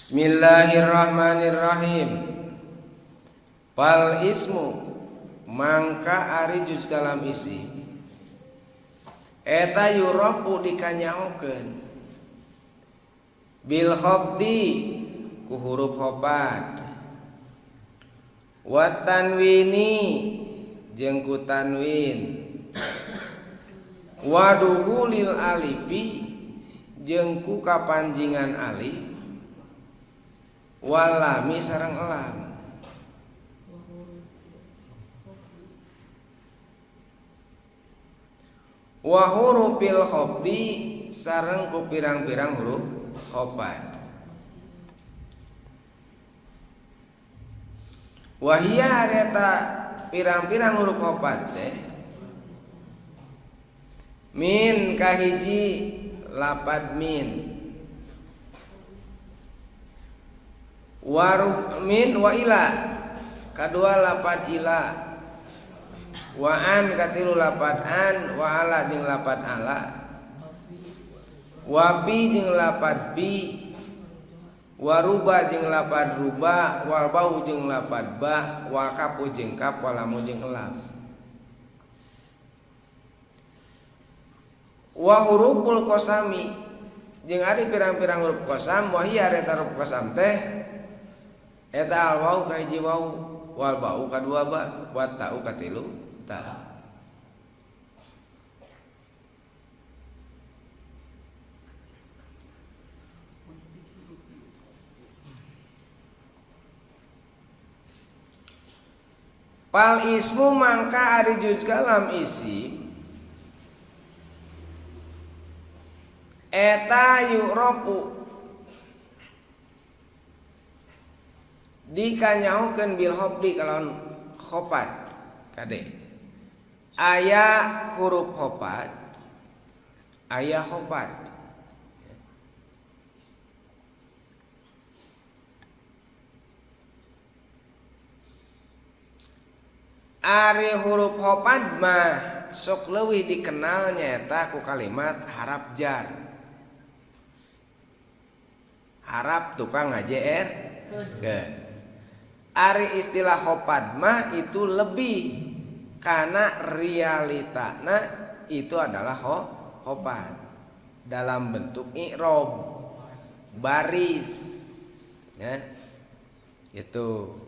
Bismillahirrahmanirrahim. Fal ismu mangka ari juz kalam isi eta yurafu dikanyahokeun bil khafdi ku huruf khafad wa tanwini jeung ku tanwin wa duhulil alifi jeung ku kapanjingan alif walami sareng elam. Wa hurufil khafdi sareng ku pirang-pirang huruf khafad. Wahia eta pirang-pirang huruf khafad teh min kahiji lapad min warub min wa ila kadua lapad ila wa an katilu lapad an wa ala jeung lapad ala wa bi jeung lapad bi wa ruba jeung lapad ruba wal bau jeung lapad ba wal kapu jeung kap walamu jeung lam. Wa huruful qasami jeung ari pirang-pirang huruf qasam wa hiya eta huruf qasam teh eta al wau kahiji wau wal bau kadua ba wa ta'u katilu ta. Fal ismu mangka ari juz kalam isi eta yu'rafu dikanyahokeun bil khafdi kalawan khafad kade aya huruf khafad aya khafad. Ari huruf khafad mah sok leuwih dikenal nyaeta ku kalimat harap jar. Harap tukang ngajer ke. Ari istilah khafad mah itu lebih karena realitana itu adalah khafad dalam bentuk i'rob baris ya itu.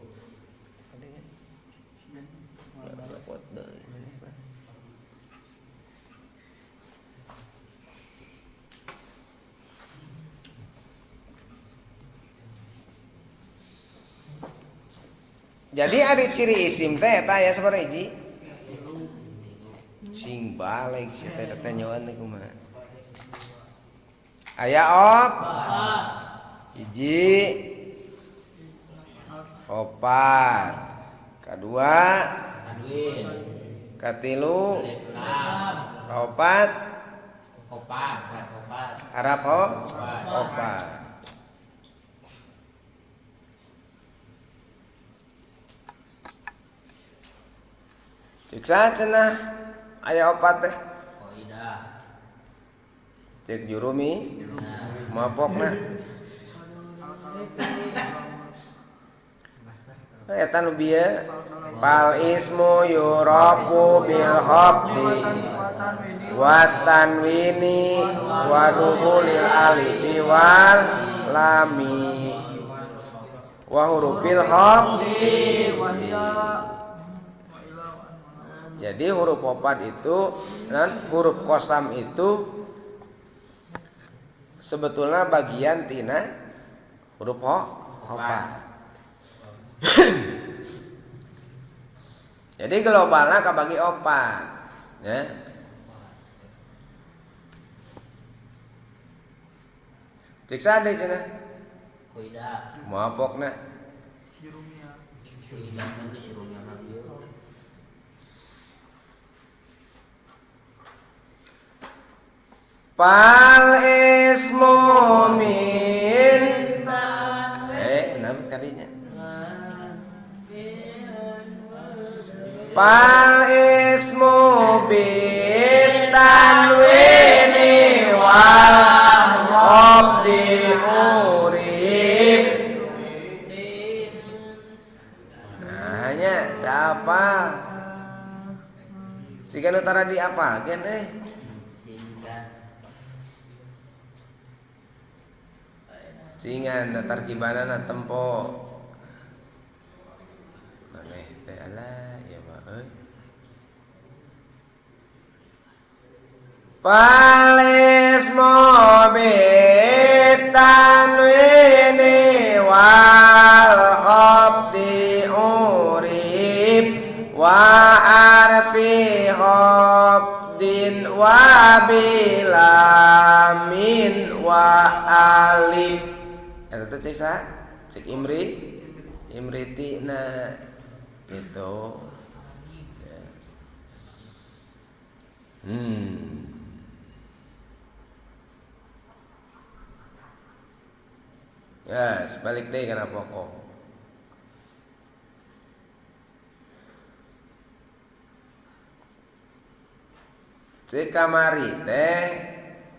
Jadi ada ciri isim teh eta aya sabaraha hiji? Sing balik si teh teh nyoan teh kumaha? Aya op hiji opat kadua katilu kaopat harap opat. Cek saha cenah aya opat teh? Cek jurumi mapokna. Eta nu bieu fal ismu yurafu bil khafdi wa tanwini wa dukhulil alifi wal lami wa hurufil khafdi. Jadi huruf opat itu dan huruf kosam itu sebetulnya bagian tina huruf opat. Jadi globalnya kabagi opat, ya. Cek sade cenah. Mapokna. Fal ismu min kenapa kadinya? Fal ismu bit tanwini wal khafdi urib Siga nu tara diapalkeun euy. Cingan tarkibanana tempo. Maneh teh alah ieu mah euy. Palismo bitanwini wal khabdi urib wa arfi khabdin wa bilamin wa alif. Eta teh cek saha? Cek Imri Imriti na gitu. Ya, sebalik deh kana pokok. Cek kamari teh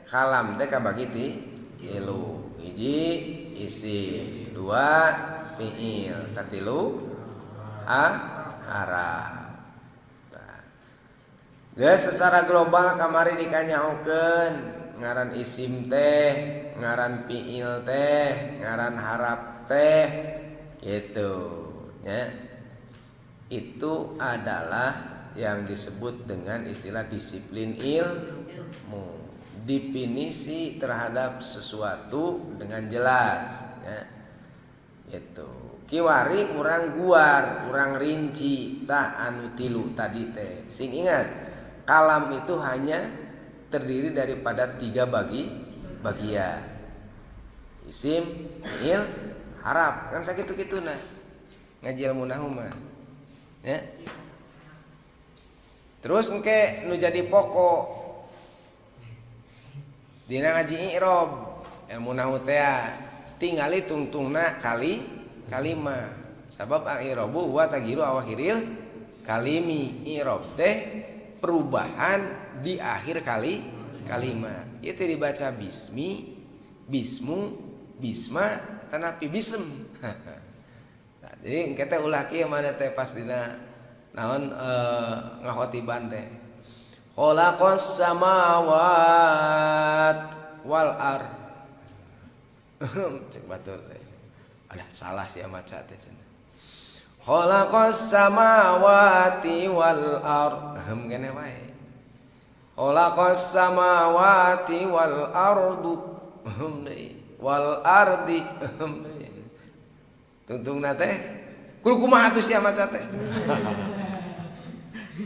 kalam teh kabagi tilu. Hiji isim, dua fiil, katilu haraf. Nah. Geus secara global kamari dikanyahokeun ngaran isim teh, ngaran fiil teh, ngaran harap teh, gitu ya. Itu adalah yang disebut dengan istilah disiplin ilmu, definisi terhadap sesuatu dengan jelas ya. Gitu. Kiwari urang guar, urang rinci tah anu tilu tadi teh. Sing ingat, kalam itu hanya terdiri daripada tiga bagian. Isim, fiil, harap. Kan sakitu-kitu nah. Ngaji ilmu nahwu mah. Ya. Terus engke nu jadi pokok dina ngaji i'rob ilmu nahwu teh tingali tungtungna kali kalima. Sabab al-i'robu huwa tagyiru awakhiril kalimi. I'rob teh perubahan di akhir kali kalimat. Itu dibaca bismi, bismu, bisma, tanapi bisem. Nah, jadi engke teh ulah kieu mana teh pas dina naon ngahotiban teh. Khalaqas samawat wal ar. Cek batur teh. Alah salah sia maca teh cenah. Khalaqas samawati wal ar. Hem keneh wae. Khalaqas samawati wal ardu. Hem deui. Wal ardi. Hem deui. Tungtungna teh kudu kumaha atuh sia maca teh.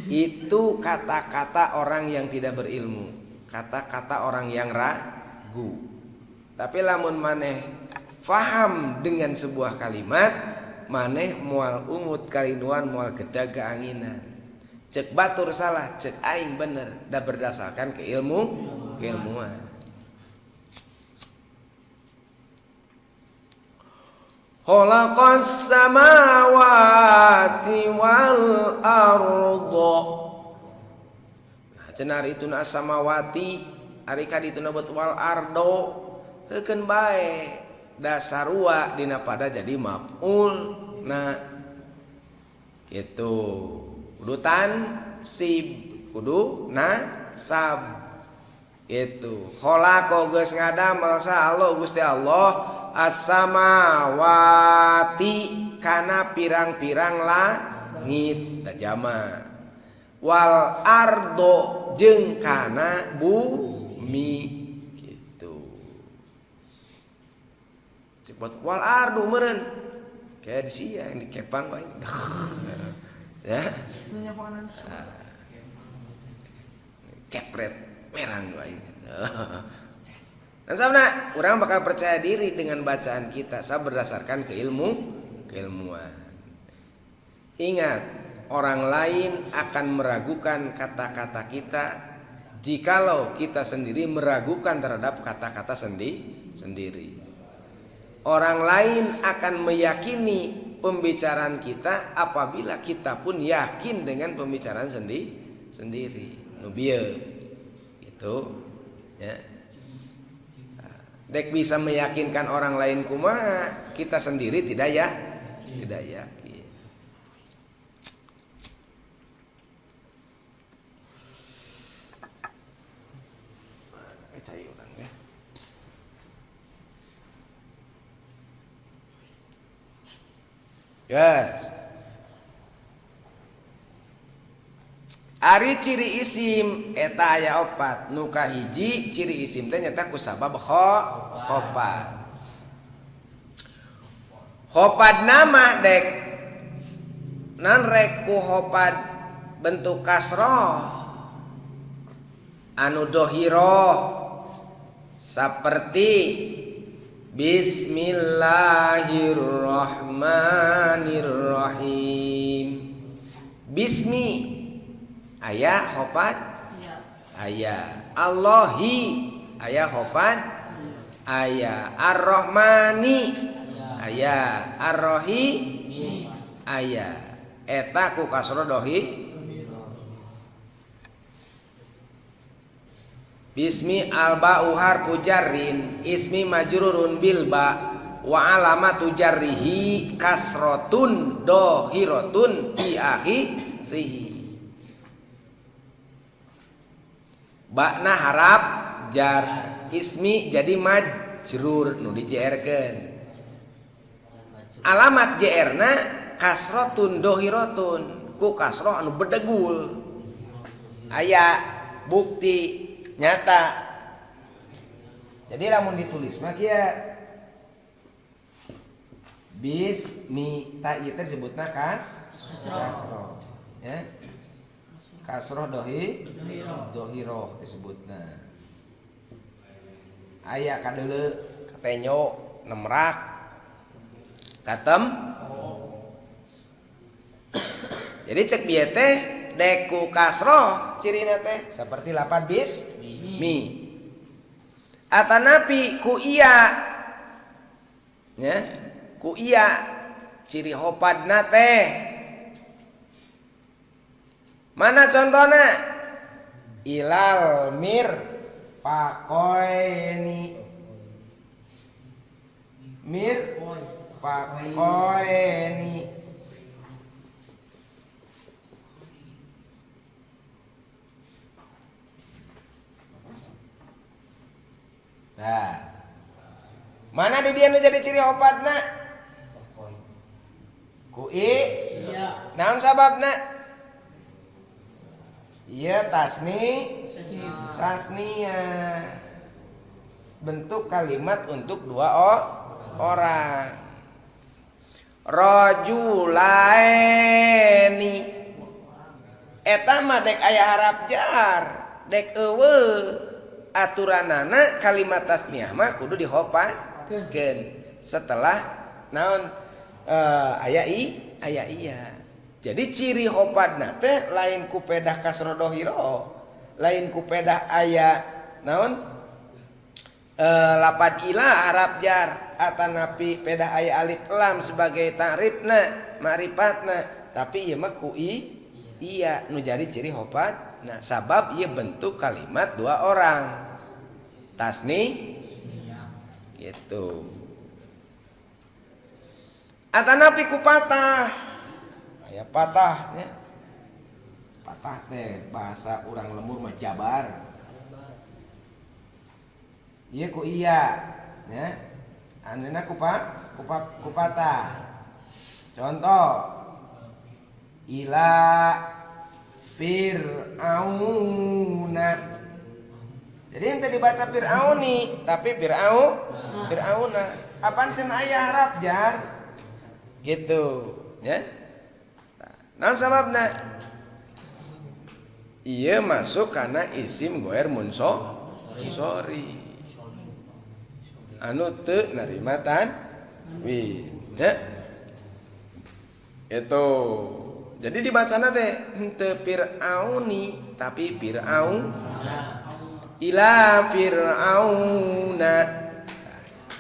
Itu kata-kata orang yang tidak berilmu, kata-kata orang yang ragu. Tapi lamun maneh faham dengan sebuah kalimat, maneh moal ungut kalinduan, moal gedag keanginan. Cek batur salah, cek aing bener, da berdasarkan keilmuan. Khalaqas samawati wal arda. Nah, cenah ari ituna samawati, ari ka dituna bet wal ardo. Heukeun bae dasarua dina pada jadi maf'ul. Nah, gitu. Kudu tansib, kudu nasab. Gitu. Khalaqa geus ngadamel sa Allah Gusti Allah as-samawati kana pirang-pirang langit tajama wal ardo jeung kana bumi gitu. Cepat wal ardo meureun kayak di sia yang dikepang wae. Ya. Kepret merang wae. Dan sabna, orang bakal percaya diri dengan bacaan kita sab berdasarkan keilmuan. Ingat, orang lain akan meragukan kata-kata kita jikalau kita sendiri meragukan terhadap kata-kata sendiri. Orang lain akan meyakini pembicaraan kita apabila kita pun yakin dengan pembicaraan sendiri. Nu bieu. Gitu, ya. Dek bisa meyakinkan orang lain kumaha, kita sendiri tidak ya, tidak yakin. Yes. Ari ciri isim eta aya opat. Nu kahiji ciri isim teh nyaeta ku sabab khofad. Khofad nama dek nan rek ku khofad bentuk kasroh anu dohiroh seperti Bismillahirrahmanirrahim. Bismi aya khofad, aya Allahi aya khofad, aya Ar-Rahmani aya Ar-Rahi aya. Eta ku kasroh dohi. Bismi al-ba'u harfu jarrin ismi majrurun bil ba wa alamatu jarrihi kasrotun dohiratun bi akhirihi. Ba'na harap jar ismi jadi majrur nu dijerkeun. Alamat JR-na kasrotun dohiratun ku kasroh anu bedegul. Aya bukti nyata. Jadi lamun ditulis mah kieu bismi ta ieu teh disebutna kasroh ya. Kasroh dohi dohiroh disebutna. Aya kadeuleu katenyo nemrak katem. Jadi cek bieu teh deku kasroh cirina teh seperti lapan bis mi. Atanapi ku iya nya, ku iya ciri hopadna teh. Mana contohna? Ilal mir pakoeni. Mir pakoeni. Nah, mana di dia nu jadi ciri hopadna? Ku i. Iya. Naon sababna? Iya tasni, tasnia. Bentuk kalimat untuk dua orang. Rajulaini. Eta mah dek aya harap jar, dek eueuh. Aturanana kalimat tasniah mah kudu dihopadkeun setelah naon aya i aya iya. Jadi ciri hopadna teh lain ku pedah kasroh dohiro, lain ku pedah aya naon lapad ila harap jar atanapi pedah aya alif lam sebagai ta'rifna ma'rifatna, tapi ieu mah ku i iya nu jadi ciri hopad. Nah, sabab ia bentuk kalimat dua orang. Tasni gitu. Atanapi ku patah. Aya patahnya. Patah teh bahasa urang lembur mah jabar. Ieu ku iya nya. Anjeunna ku ku patah. Contoh ila Fir'auna. Jadi ente dibaca Fir'auni, tapi Fir'auna. Apaan sen aya harap jar? Gitu, ya. Nah, sababna? Ieu masuk karena isim goer munsori. Anu teu narima tanwin, ya. Itu. Jadi dibacana teh henteu Fir'auni tapi Fir'aun. Ila Fir'auna.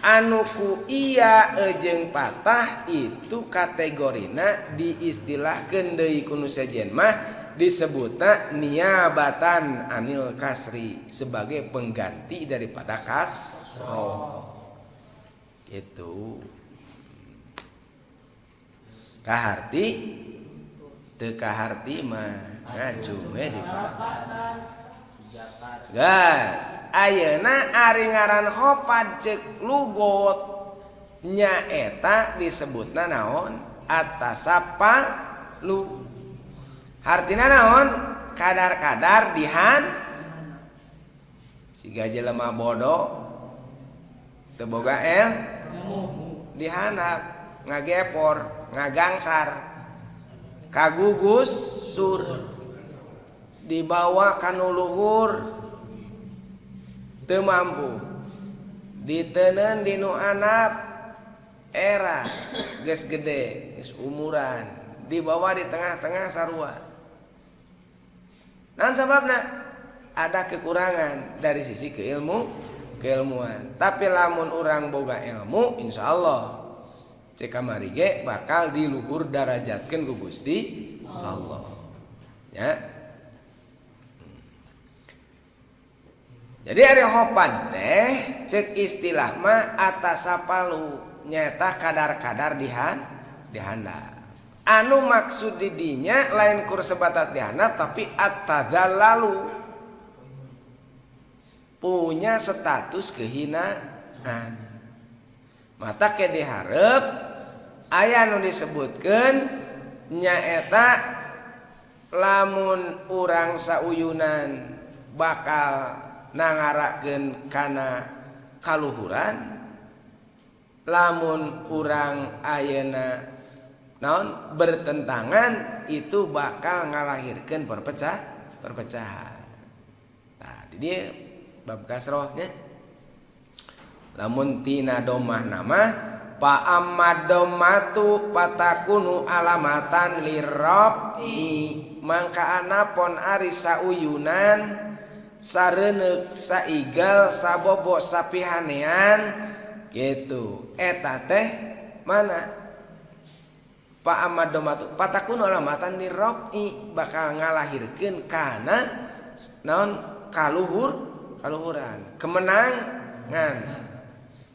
Anu ku iya jeung patah itu kategorina diistilahkeun deui ku nu sejen mah disebutna niabatan anil kasri sebagai pengganti daripada kasroh. Gitu. Kaharti teu kaharti mah ngacung we di parapatan. Gas, ayeuna ari ngaran khofad ceuk lugot nyaeta disebutna naon? Atasapalu hartina naon kadar-kadar dihan siga jelema bodoh teu boga dihandap ngagepor ngagangsar kagugus sur dibawa kanu luhur teu mampu diteuneun di nu handap era geus gede geus umuran dibawa di tengah-tengah sarua. Naon sababna? Ada kekurangan dari sisi keilmuan. Tapi lamun urang boga ilmu insyaallah cek kamari ge bakal diluhur darajatkeun ku Gusti Allah. Ya. Jadi ari hopan teh cek istilah mah atasapalu nyata kadar-kadar dihandap. Anu maksud didinya lain kur sebatas dihandap tapi at-tadzallalu punya status kehinaan. Mata ke diharep aya nu disebutkeun nyaeta lamun urang sauyunan bakal nangarakeun kana kaluhuran, lamun urang ayeuna naon bertentangan itu bakal ngalahirkeun perpecahan. Nah, di dieu bab kasrohnya lamun tina domah nama pa ammadomatu patakunu alamatan lirrafi mangka anapon ari sauyunan sareneuk saigal sabobo sapihanean gitu eta teh mana pa ammadomatu patakunu alamatan lirrafi bakal ngalahirkeun kana naon kaluhuran kemenangan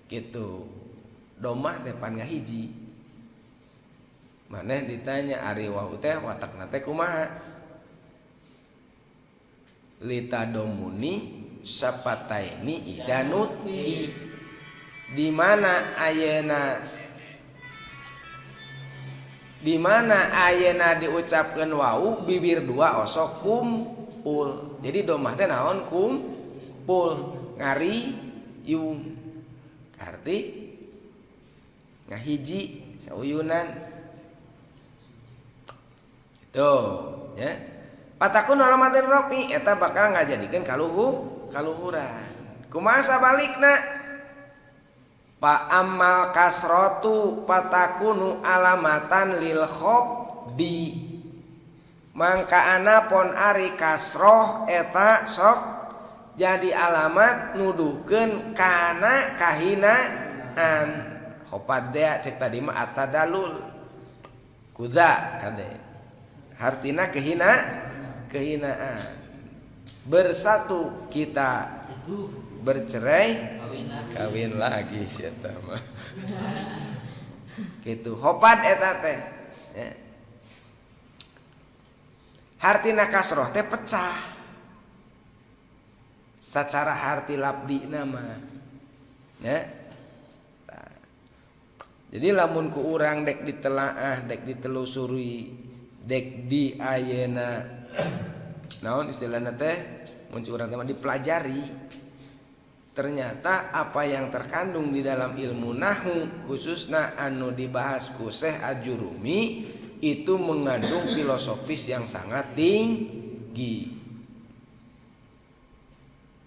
gitu. Domah teh pan ngahiji maneh ditanya ari wau teh watakna teh kumaha litadomuni sapataini idanutki di mana ayeuna diucapkeun wau bibir dua osok kumpul. Jadi domah teh naon kumpul ngariyung arti ngahiji sauyunan itu ya. Patakun alamatin rofi eta bakal ngajadikeun kaluhuran. Kumaha sabalikna pa amal kasrotu patakunu alamatan lil khobdi mangka anapon ari kasroh eta sok jadi alamat nuduhkeun kana kahinaan. Khopad dea cek tadi mah atadalul kuda kade hartina kehinaan. Bersatu kita bercerai kawin lagi si eta mah kitu hopad eta teh ya. Hartina kasroh teh pecah secara harti labdi nama ya. Jadi lamun ku urang dek ditelaah, dek ditelusuri, dek di ayeuna naon istilahna teh mun urang teh dipelajari. Ternyata apa yang terkandung di dalam ilmu nahwu khususna anu dibahas ku Syekh Ajurumi itu mengandung filosofis yang sangat tinggi.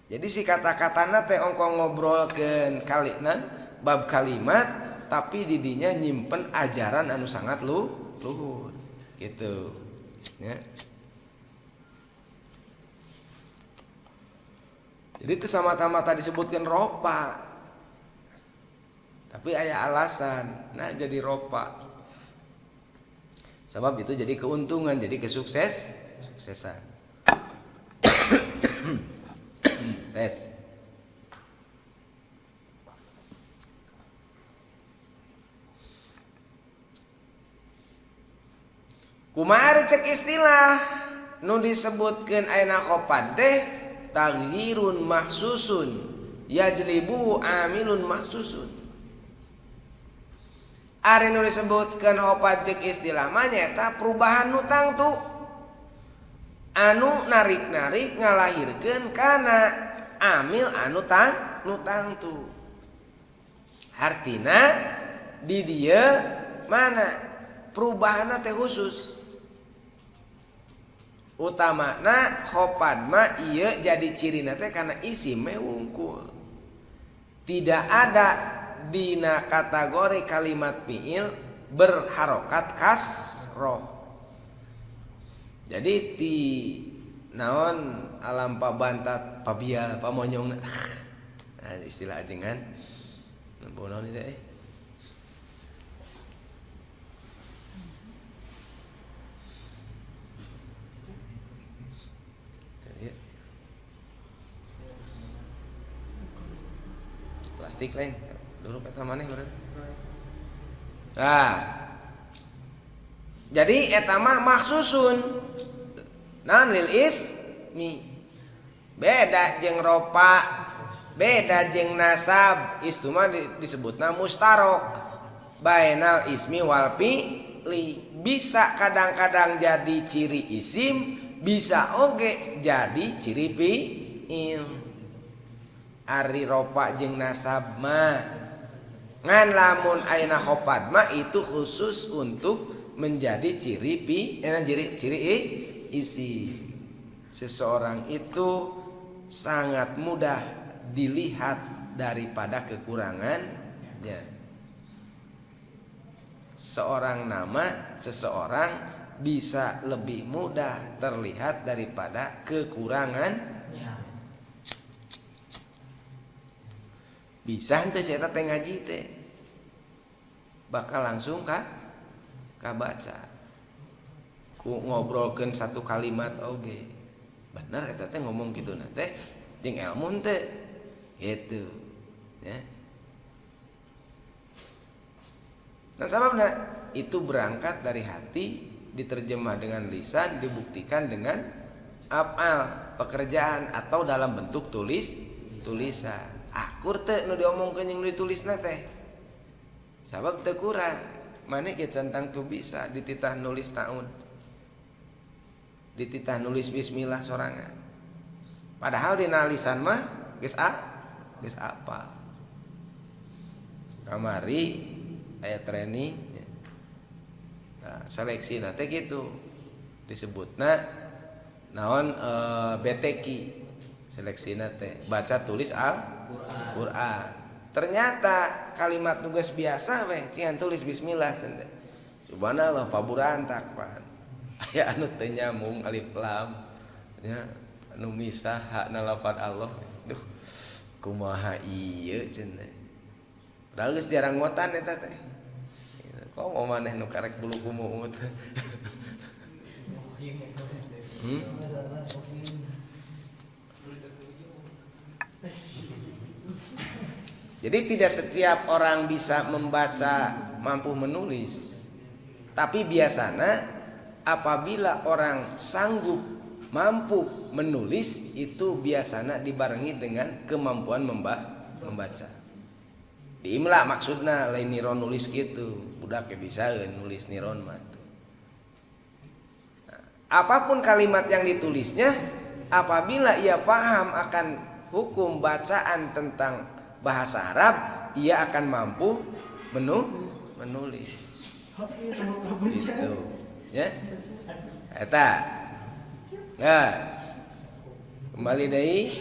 Jadi si kata-katana teh ongko ngobrolkeun kalinan bab kalimat tapi didinya nyimpen ajaran anu sangat luhur gitu ya. Jadi itu sama-sama tadi disebutkan ropa tapi aya alasan nah jadi ropa sebab itu jadi keuntungan jadi kesuksesan. Tes kumaha cek istilah nu disebutkeun ayeuna khopad teh taghyirun mahsusun yajlibu amilun mahsusun. Ari nu disebutkeun hopad jeung istilah mah nyaeta perubahan nu tangtu anu narik-narik ngalahirkeun kana amil anu nu tangtu. Hartina di dieu mana perubahanna teh khusus. Utamana hopad mah ieu jadi cirina teh kana isim we wungkul. Tidak ada dina kategori kalimat fiil berharokat kasroh. Jadi ti naon alam pabantat pabial pamonyong, nah, istilah ajengan naon itu plastik lain dulu kata maneh meureun. Nah, jadi eta mah maksusun naon lil ismi. Beda jeung ropa, beda jeung nasab, istu mah disebutna mustarok bainal ismi wal fi'li. Bisa kadang-kadang jadi ciri isim, bisa oge jadi ciri fi'il. Ari ropa jeung nasab mah ngan lamun ayeuna hopad mah itu khusus untuk menjadi ciri ciri isi. Seseorang itu sangat mudah dilihat daripada kekurangannya. Seorang nama seseorang bisa lebih mudah terlihat daripada kekurangan. Bisa henteu si eta teh ngaji teh bakal langsung ka kabaca ku ngobrolkeun satu kalimat oge bener eta teh ngomong kitu na teh jeung ilmu teh gitu ya. Dan sababna itu berangkat dari hati, diterjemah dengan lisan, dibuktikan dengan afal, pekerjaan atau dalam bentuk tulisan. Akur teu nu diomongkeun jeung nu ditulisna teh. Sabab teu kurang. Maneh ge centang tuh bisa dititah nulis taun. Dititah nulis bismillah sorangan. Padahal dina lisan mah geus geus apal. Kamari aya training. Nah, seleksina teh kitu. Disebutna naon BTQ. Seleksina teh baca tulis Al-Qur'an. Ternyata kalimat tugas biasa weh cingan tulis bismillah teh. Subhanallah paburantak pan. Aya anu teu nyambung alif lam nya anu misah hakna lafal Allah. Duh kumaha ieu cenah. Padahal geus jarang ngotan eta teh. Komo maneh nu karek bulu kumuut. Jadi tidak setiap orang bisa membaca, mampu menulis. Tapi biasanya apabila orang sanggup mampu menulis itu biasanya dibarengi dengan kemampuan membaca. Di imla maksudna lain niron nulis gitu. Budak ge bisa nulis niron mah. Nah, apapun kalimat yang ditulisnya, apabila ia paham akan hukum bacaan tentang bahasa Arab, ia akan mampu menulis. Gitu, ya. Eta. Gas. Kembali deui.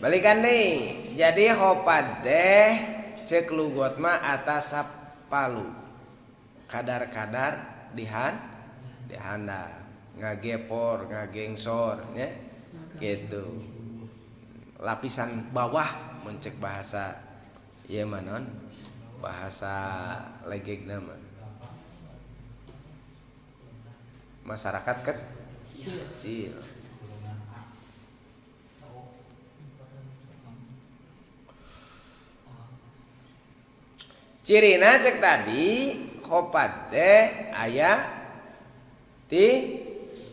Balikan deui. Jadi hopad teh ceuk lugot mah atas palu. Kadar-kadar dihandap, ngagepor, ngagengsor nya gitu. Lapisan bawah mun cek bahasa ieu mah non bahasa legegna mah. Masyarakat kecil. Cirina cek tadi khopad teh aya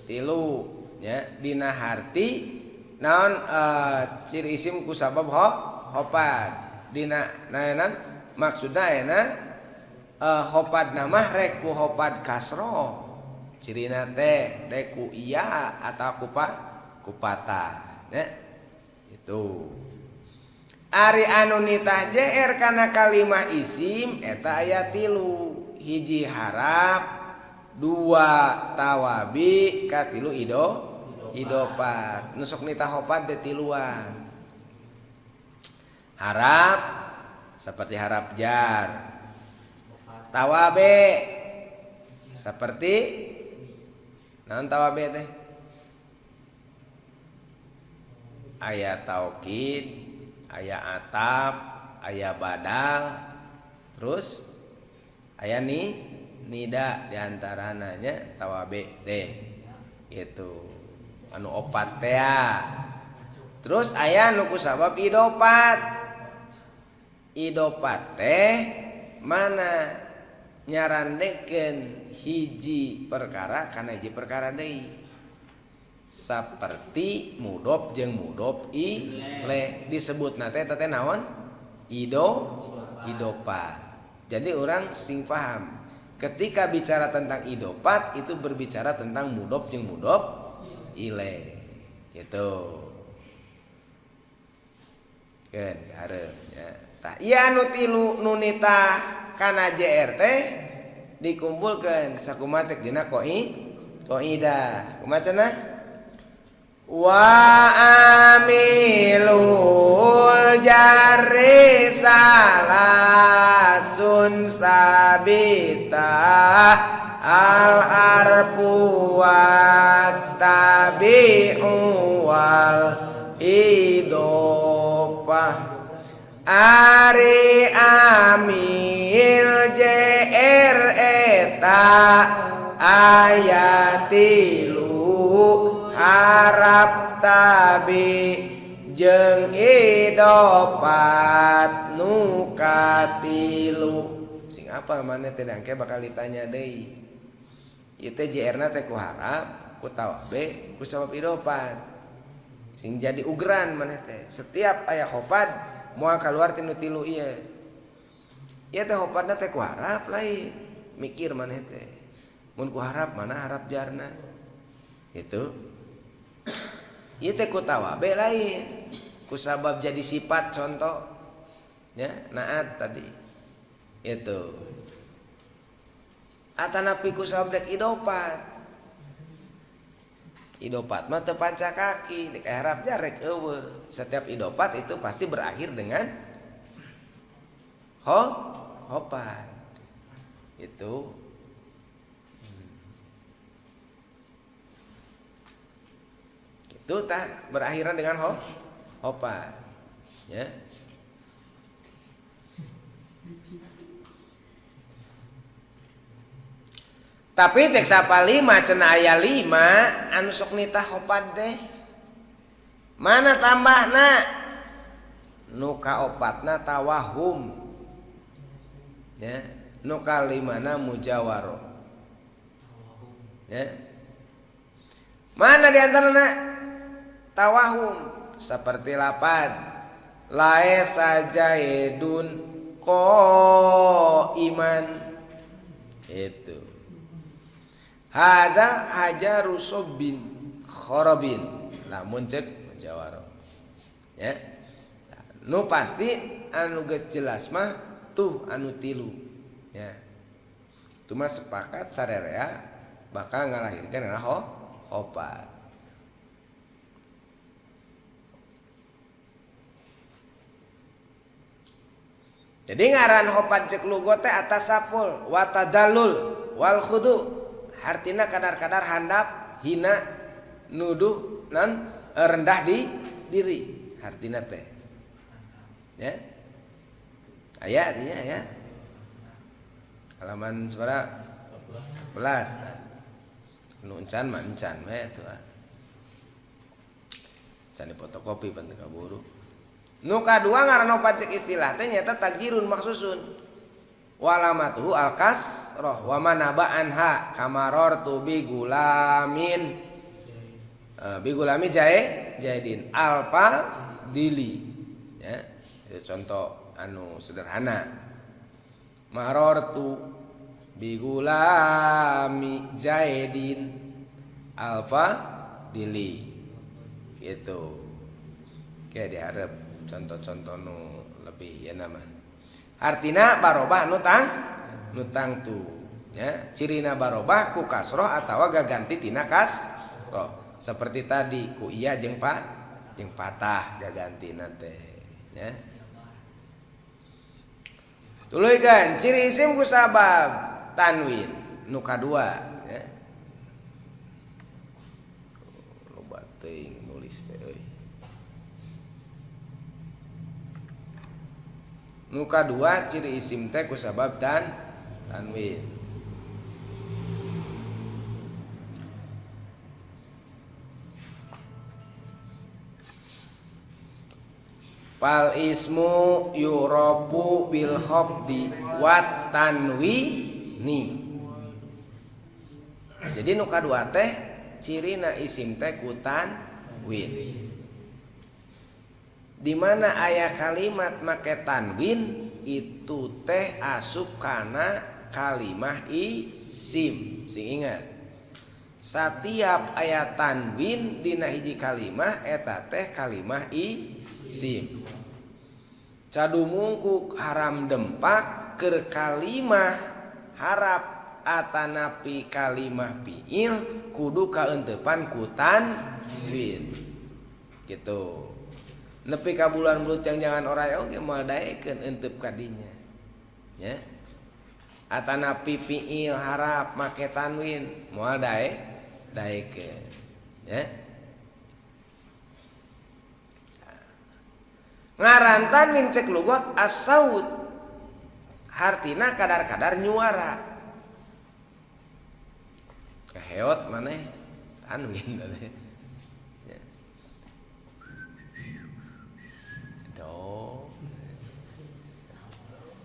tilu nya dina harti naon ciri isim ku sabab hopad dina naenan maksudna ayeuna hopad nama rek ku hopad kasro cirina teh rek ku iya atau ku patah nya itu. Ari anu nitah JR kana kalimah isim eta aya 3, hiji harap, 2 tawabi, katilu idopat. Nu sok nitah hopat teh tiluan. Harap seperti harap jar. Tawabe seperti naon tawabe teh? Aya taukid, aya atap, aya badal, terus aya nida diantarana nya tawabe teh gitu. Anu opat teh. Terus aya nu kusabab idopat. Idopat teh mana nyarandekeun hiji perkara kana hiji perkara deui. Saperti mudhof jeung mudhof ilaih disebutna teh eta teh naon? Idopat. Jadi orang sing paham ketika bicara tentang idopat itu berbicara tentang mudhof jeung mudhof ilaih gitu. Keun hareup nya. Tah ieu anu tilu nu nitah kana JR teh dikumpulkeun sakumaha cek dina qaidah. Kumaha cenah? Wa amilul jarri salasun sabita al harfu wat tabi'u wal idofah. Ari amil JR eta ayatilu harap tabi jeung idopat nu katilu. Sing apa maneh teh dangke bakal ditanya deui. Ieu teh JR-na teh ku harap, ku tawabe, ku sabab idopat. Sing jadi ugeran maneh teh. Setiap aya hopad moal kaluar tinu tilu ieu. Ieu teh hopadna teh ku harap lain. Mikir maneh teh. Mun ku harap mana harap jarna. Gitu. Ieu teh ku tawabe lain. Ku sabab jadi sifat contoh nya naat tadi. Itu. Atanapi ku sabab dek idopat. Idopat mah teu panca kaki, dek harapnya rek eueuh. Setiap idopat itu pasti berakhir dengan hopat. Itu. Itu tah berakhiran dengan hopat. Ya. Tapi cek sapa 5 cenah aya 5 anu sok nitah hopat teh. Mana tambahna? Nu kaopatna tawahum. Ya, nu kalimana mujawaro. Ya. Mana di antarana tawahum? Seperti lapad lae sajaidun qaiman. Itu. Hada hajaru sobbin khorobin. Lamun cek mujawaro. Ya. Nu pasti anu geus jelas mah tuh anu tilu. Ya. Cuma sepakat sarerea bakal ngalahirkeun hopat. Jadi ngaran hopat cek lugo teh atas sapul wa tadallul wal khudu. Hartina kadar-kadar handap, hina, nuduh, nan rendah di diri. Hartina teh. Ya. Aya artinya ya. Halaman sabaraha? 14. Nu encan mah encan we atuh. Can difotokopi pan teu kaburu. Nu kadua ngaran opat cek istilah teh nyaeta tagjirun maksusun. Walamatuhu al-kasroh wa manaba anha kamaror tu bi gulamin. Bi gulami Jaidin alfa dili ya. Itu contoh anu sederhana. Marortu bi gulami Jaidin alfa dili gitu. Kayak diharap contoh-contoh nu lebih ya nama. Artina barobah nu tang tu ya. Cirina barobah ku kasroh atawa gaganti tina kasroh. Seperti tadi ku iya jeung pa jeung patah gagantina teh ya. Tuluykeun ciri isim ku sabab tanwin nu kadua ya. Loba teuing nulis teh euy. Nu kadua ciri isim teh ku sabab tanwin. Fal ismu yuropu bil khafdi wat tanwini. Jadi nu kadua teh cirina isim teh ku tanwin. Di mana aya kalimat make tanwin itu teh asup kana kalimah isim. Sing ingat. Satiap aya tanwin dina hiji kalimah eta teh kalimah isim. Cadumungkuk haram dempak keur kalimah harap atanapi kalimah fiil kudu kaeuntepan ku tanwin. Gitu. Nepi ka bulan belut jangan oray oge moal daekeun eunteup ka dinya. Nya. Atanapi fiil harap make tanwin moal daekeun. Nya. Ngaran tanwin cek lugot as-saut. Hartina kadar-kadar nyuara. Kaheot maneh tanwin teh.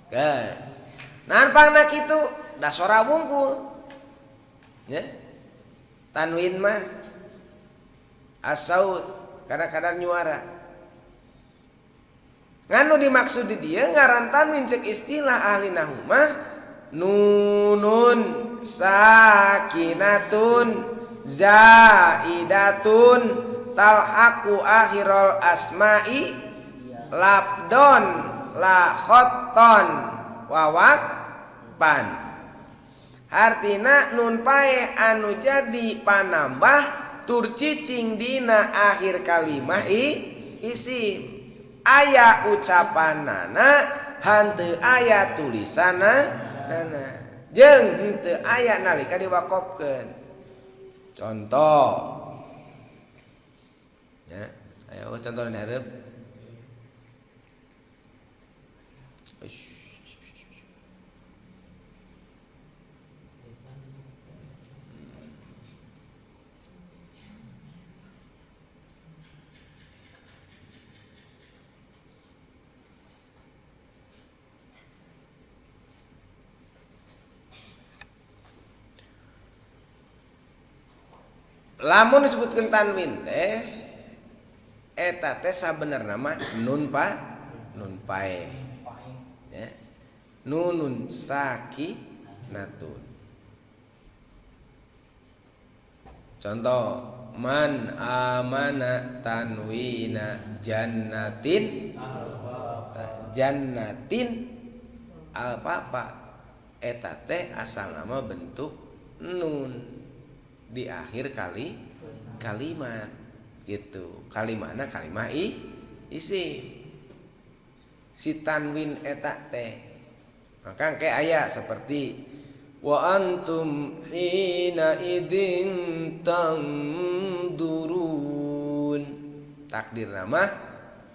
Guys, nahan pangna kitu da sora wungkul. Nya. Tanwin mah as-saut kadar-kadar nyuara. Nganu dimaksud di dieu ngaran tanwin cek istilah ahli nahwu mah nunun sakinatun zaidatun talhaqu akhirul asma'i labdon la khotton wawak pan. Hartina nun paeh anu jadi panambah tur cicing dina akhir kalimah isim. Aya ucapanana henteu aya tulisanna nana jeung henteu aya nalika diwakofkeun. Contoh ya, ayo contoh hareup. Lamun disebutkeun tanwin teh eta teh sabenerna mah nun pa nun pae. Ya. Nunun sakinatun. Contoh man amana tanwina jannatin jannatin alpapa eta teh asal nama bentuk nun di akhir kalimat gitu. Kalimana kalimah isi si tanwin eta teh. Maka kayak aya seperti wa antum hina idzin tandurun. Takdir nama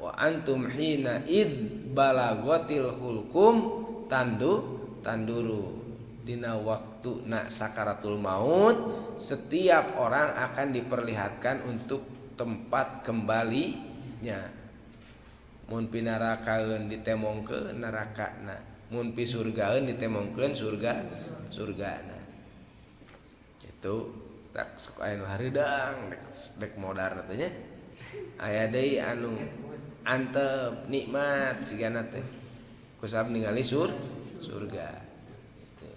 wa antum hina id balagotil hulkum tanduru. Dina waktu nak sakaratul maut setiap orang akan diperlihatkan untuk tempat kembalinya. Mun pinarakaeun ditemongkeun narakana, mun pisurgaeun ditemongkeun surgana. Itu. Tak sok aya nu hareudang dek modar teh nya. Aya deui anu antep nikmat sigana teh. Kusabab ningali surga. Gitu.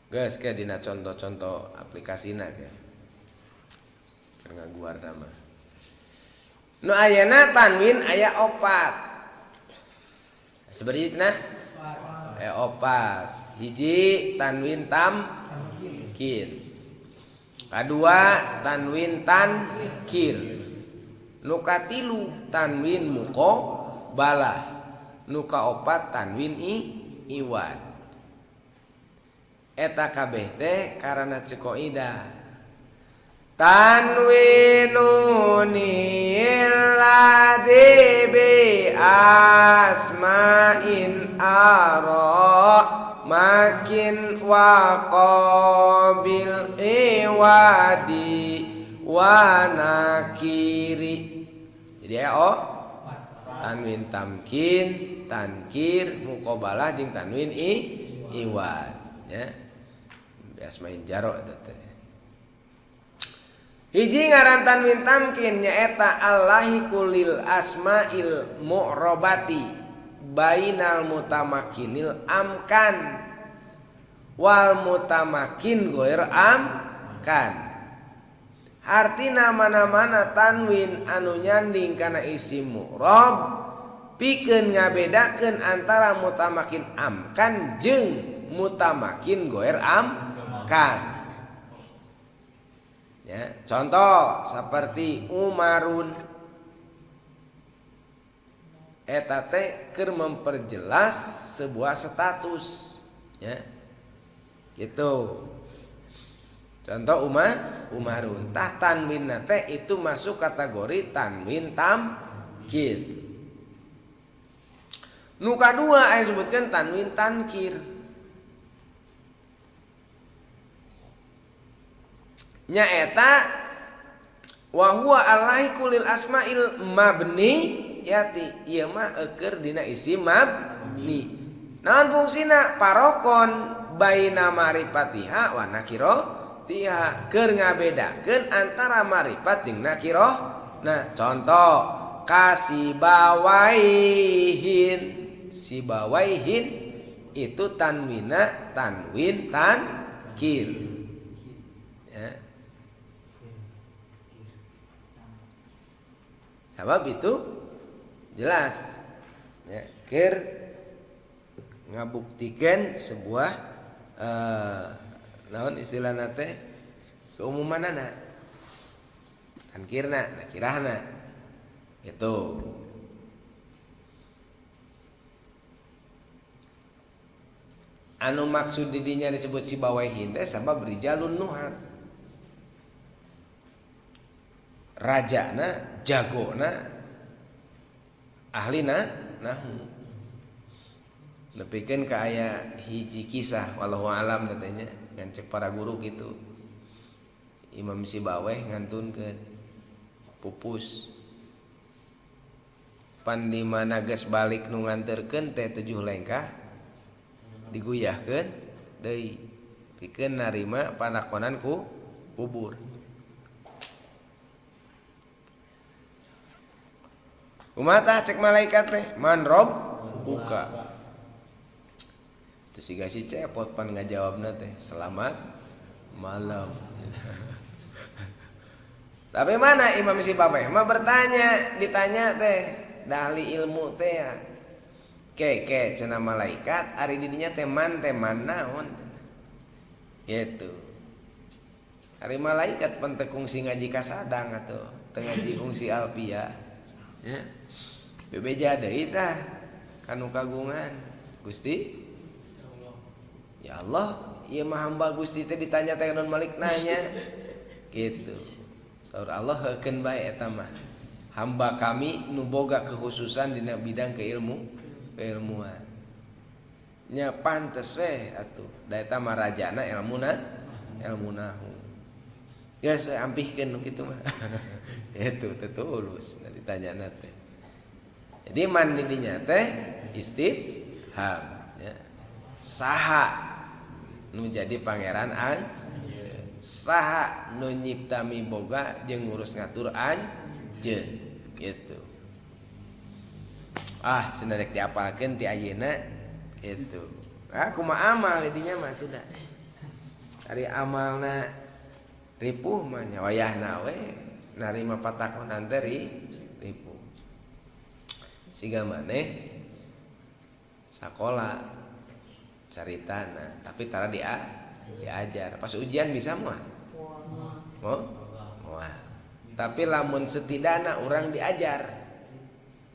Geus ke dina contoh-contoh aplikasina ke. Keur ngaguar mah. Nu ayeuna tanwin aya opat. Sabaraha nah? Aya opat. Hiji tanwin tamkin. Kadua tanwin tankir. Nu katilu tanwin muqabalah. Nu kaopat tanwin iwad. Eta kabeh teh karana ceuk kaidah. Tanwinu nilladzi bi asma'in ara makin wa qabil iwadi wa nakiri. Jadi ya oh tanwin tamkin, tankir, muqabalah jeung tanwin iwad ya. Asma'in jaro eta teh. Hiji ngaran tanwin tamkin nyaeta Allahi kulil asma'il mu'rabati bainal mutamakkinil amkan wal mutamakin ghair amkan. Artina mana-mana tanwin anu nyanding kana isim mu'rab pikeun ngabedakeun antara mutamakin amkan jeung mutamakin ghair amkan. Ya, contoh seperti Umarun eta teh keur memperjelas sebuah status ya. Gitu. Contoh Umarun tah tanwin teh itu masuk kategori tanwin tamkin. Nu kadua aya sebutkeun tanwin tankir. Nyaeta wa huwa allahi kulil asma'il mabni yati ieu mah eukeur dina isim mabni. Naon fungsina? Parokon baina marifatiha wa nakiratiha, keur ngabedakeun antara marifat jeung nakirah. Nah, contoh kasibawaihin, sibawaihin itu tanwina tanwin tankir. Ya. Sebab itu jelas ya, keur ngabuktikan sebuah naon istilahna teh keumumanana tankirna nakirahna itu. Anu maksud didinya disebut sibawaihin teh sabab rijalun nuhat, rajana jagona ahlina nahu. Nepikeun ka aya hiji kisah wallahu alam katanya ngan cek para guru gitu. Imam Sibaweh ngantunkeun pupus. Pan di mana geus balik nu nganterkeun teh 7 lengkah diguyahkeun deui pikeun narima panakonan ku kubur. Kumaha cek malaikat teh man rob buka. Teu siga si cepot pan ngajawabna teh selamat malam. Tapi mana Imam Sibaweh mah bertanya, ditanya teh dahli ilmu teh ya. Ke cenah malaikat ari di dinya teh man naon gitu. Ari malaikat pan teu kungsi ngaji kasadang atuh, teu ngaji kungsi alpia. Ya. Bebeja deui tah kanu kagungan Gusti. Ya Allah, ieu mah hamba Gusti teh ditanya teh Nun Malik nanya. Gitu. Saur Allah heukeun bae eta mah. Hamba kami nu boga kekhususan dina bidang keilmuan. Nya pantes we atuh. Da eta mah rajana ilmuna, ilmu nahu. Geus ampihkeun nu kitu mah. Itu teu tulus ditanyana teh. Jadi man di dinya teh istifham ya. Saha nu jadi pangeran anjeun? Saha nu nyipta miboga jeung ngurus ngatur anjeun? Gitu. Ah, cenah rek diapalkeun ti ayeuna gitu. Ah, kumaha amal di dinya mah sudah. Ari amalna ripuh mah nya wayahna we narima patakonan teh ripuh. Siga maneh sakola caritana tapi tara diajar pas ujian bisa moal? Moal. Moal. Tapi lamun setidakna urang diajar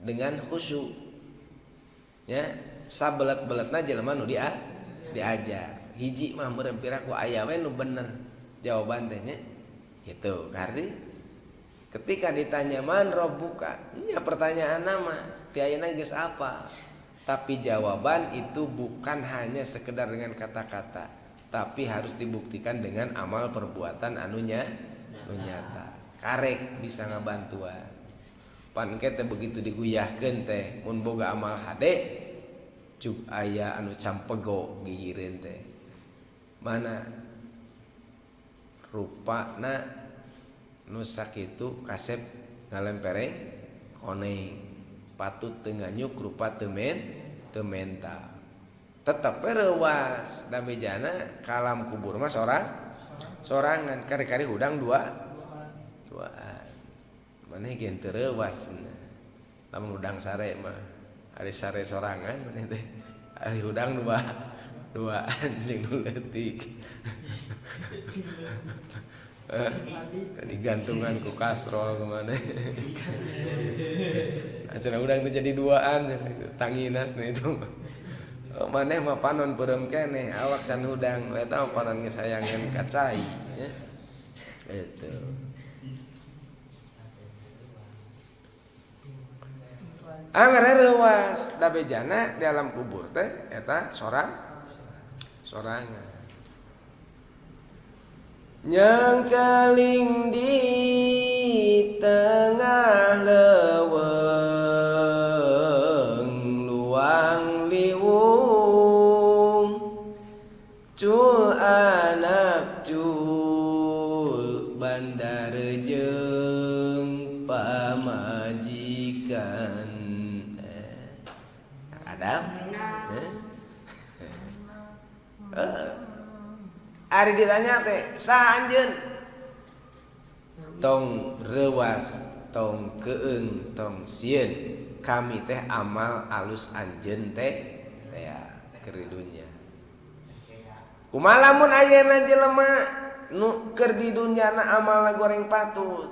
dengan khusyuk nya, sabelet-beletna jelema nu diajar hiji mah meureun piraku aya we nu bener jawaban teh nya gitu. Karti ketika ditanya man rabbuka nya, pertanyaan nama ti ayeuna geus apa, tapi jawaban itu bukan hanya sekedar dengan kata-kata, tapi harus dibuktikan dengan amal perbuatan anunya nu nyata, karek bisa ngabantuan. Pan engke teh begitu diguyahkeun teh, mun boga amal hade cuk aya anu campego gigireun teh, mana rupana nu sakitu kasep ngalempereng koneng, patut teu nganyuk, rupa teu teu menta, tetep we reuwas. Da bejana kalam kubur mah sorangan, kari-kari hudang duaan, maneh ge teu reuwas lamun hudang sare mah. Ari sare sorangan maneh teh, ari hudang duaan jeung nu leutik, digantungan ku kastrol kemana acara udang teh jadi duaan tanginas. Nah, itu oh, maneh mah panon peureum keneh, awak can hudang, eta mah panon geus hayangeun ka cai nya itu. Anggar reuwas, da bejana di alam kubur teh eta sorangan. Yang celing di tengah leuweung luang liwung, cul anak cul bandar jeung pamajikan. Adam eh? Ari ditanya teh saha anjeun, tong reuwas, tong keung, tong sieun, kami teh amal alus anjeun teh ya keur di dunya. Kumaha lamun ayeuna jelema nu keur di dunyana amalna goreng patut,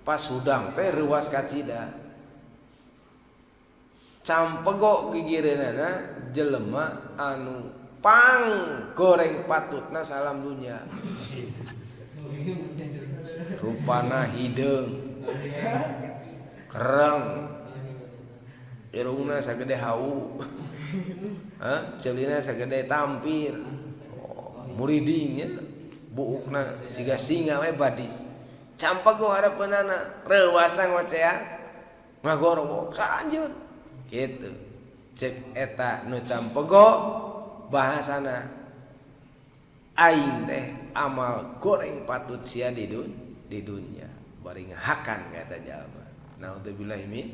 pas hudang teh reuwas kacida, campego gigireunana jelema anu pang goreng patutna salam dunya, rupana hideung kereng, irungna sagede hau, ceulina sagede tampir, oh, muridingnya buukna siga singa we badis, campego hareupeunana, reuasna ngocea ngagorowok ka anjeun kitu. Cek eta nu campego bahasana, aing teh amal goreng patut sia di dunya bari ngahakan ka eta jalma. Naudzubillahi min.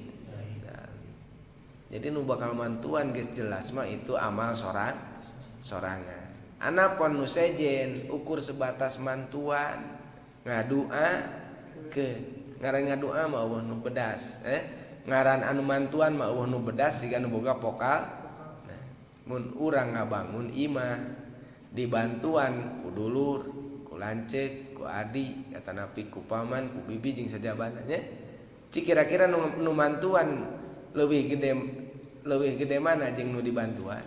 Jadi nu bakal mantuan geus jelas mah itu amal sorangan. Anapun nu sejen ukur sebatas mantuan ngadua ke ngaran ngadua mah eueuh nu bedas, ngaran anu mantuan mah eueuh nu bedas siga nu boga pokal. Mun urang ngabangun imah dibantuan ku dulur, ku lanceuk, ku adi, atanapi ku paman, ku bibi jeung sajabana nya. Cik kira-kira nu mantuan leuwih gede mana jeung nu dibantuan?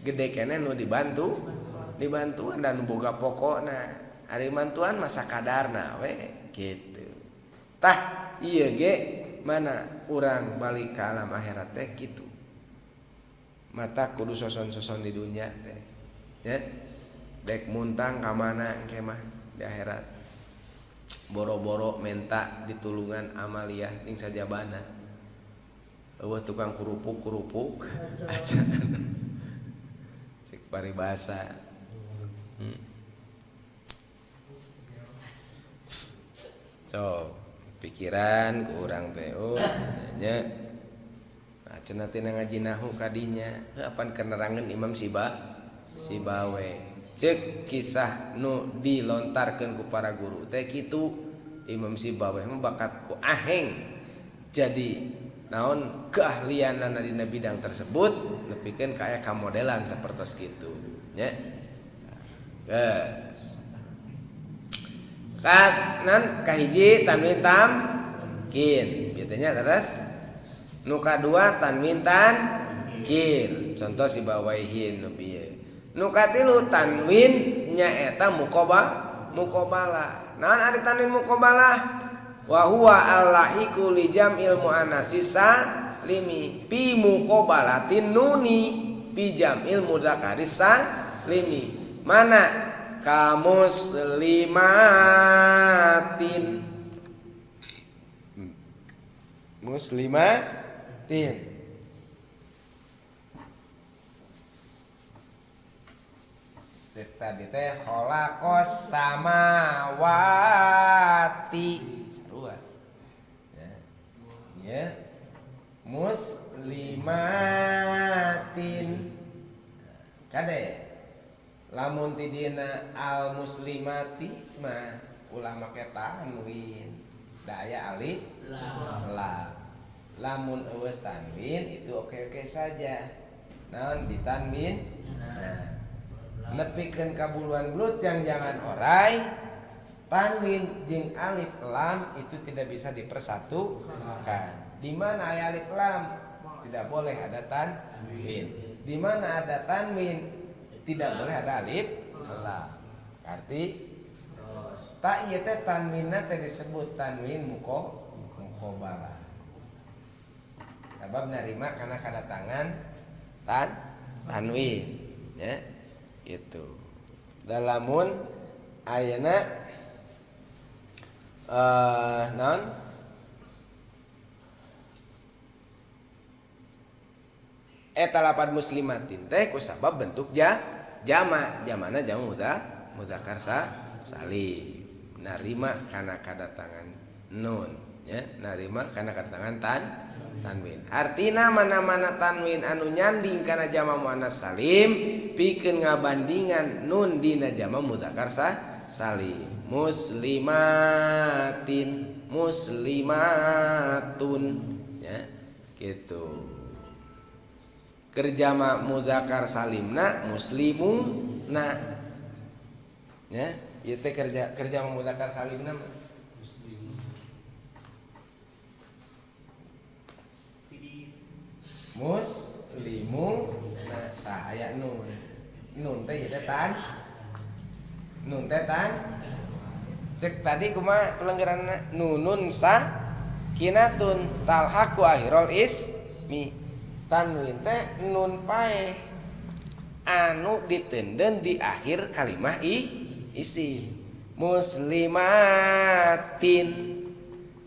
Gede keneh nu dibantuan dan nu boga pokokna. Ari mantuan mah sakadarna we kitu. Tah ieu ge mana urang balik ka alam akhirat teh kitu. Mata kudu soson-soson di dunia teh ya, dek muntang ka mana engke mah di akhirat, boro-boro menta ditulungan amaliyah jeung sajabana, eueuh tukang kerupuk-kerupuk acan. Paribasa. So, pikiran ku urang teh oh nya. Nah, cenah teh ngaji nahu kadinya, apan kenerangan Imam Sibawe. Cek kisah nu dilontarkeun ku para guru teh kitu Imam Sibawe mah bakat ku aheng. Jadi naon keahlianana dina bidang tersebut nepikeun ka aya kamodelan sapertos kitu nya. Geus. Kanan kahiji tanwin tamkin biasanya terus nu kadua tanwin tankir contoh Sibawaihin nu bieu nu katilu tanwin nyaeta muqabalah naon ari tanwin muqabalah wa huwa allahiku li jam'il muannatsis salimi fi muqabalatin nuni fi jam'il mudzakkaris salimi mana kamuslimatin muslimatin cek tadi teh khalaqas samawati sarua ya, ya. Muslimatin kade lamun tidina al muslimati mah ulah make tanwin da aya alif lam lamun eueuh tanwin itu oke-oke saja naon ditanwin nah nepikeun ka buluan belut yang jangan orai tanwin jeung alif lam itu tidak bisa dipersatukan. Di mana aya alif lam tidak boleh ada tanwin, di mana ada tanwin tidak boleh ada alif lam. Arti tak ieu teh tanwinna teh disebut tanwin muqabalah. Sabab narima kana kadatangan tanwin ya gitu. Dalamun ayeuna naon eta lapad muslimatin teh kusabab bentuk jama jamana jama mudzakkar salim narima kana kadatangan nun ya narima kana kadatangan tanwin artina mana-mana tanwin anu nyanding kana jama muannas salim pikeun ngabandingan nun dina jama mudzakkar salim muslimatin muslimatun ya gitu. Kerjama mudzakkar salimna muslimuna ya ieu teh kerja mudzakkar salimna muslimuna tah aya nun nun teh ieu teh tan nun teh tan cek tadi kumaha pelenggeranna nunun sa kinatun talhaqu akhirul ismi tanwin teh nun paeh anu ditenden di akhir kalimah isim muslimatin.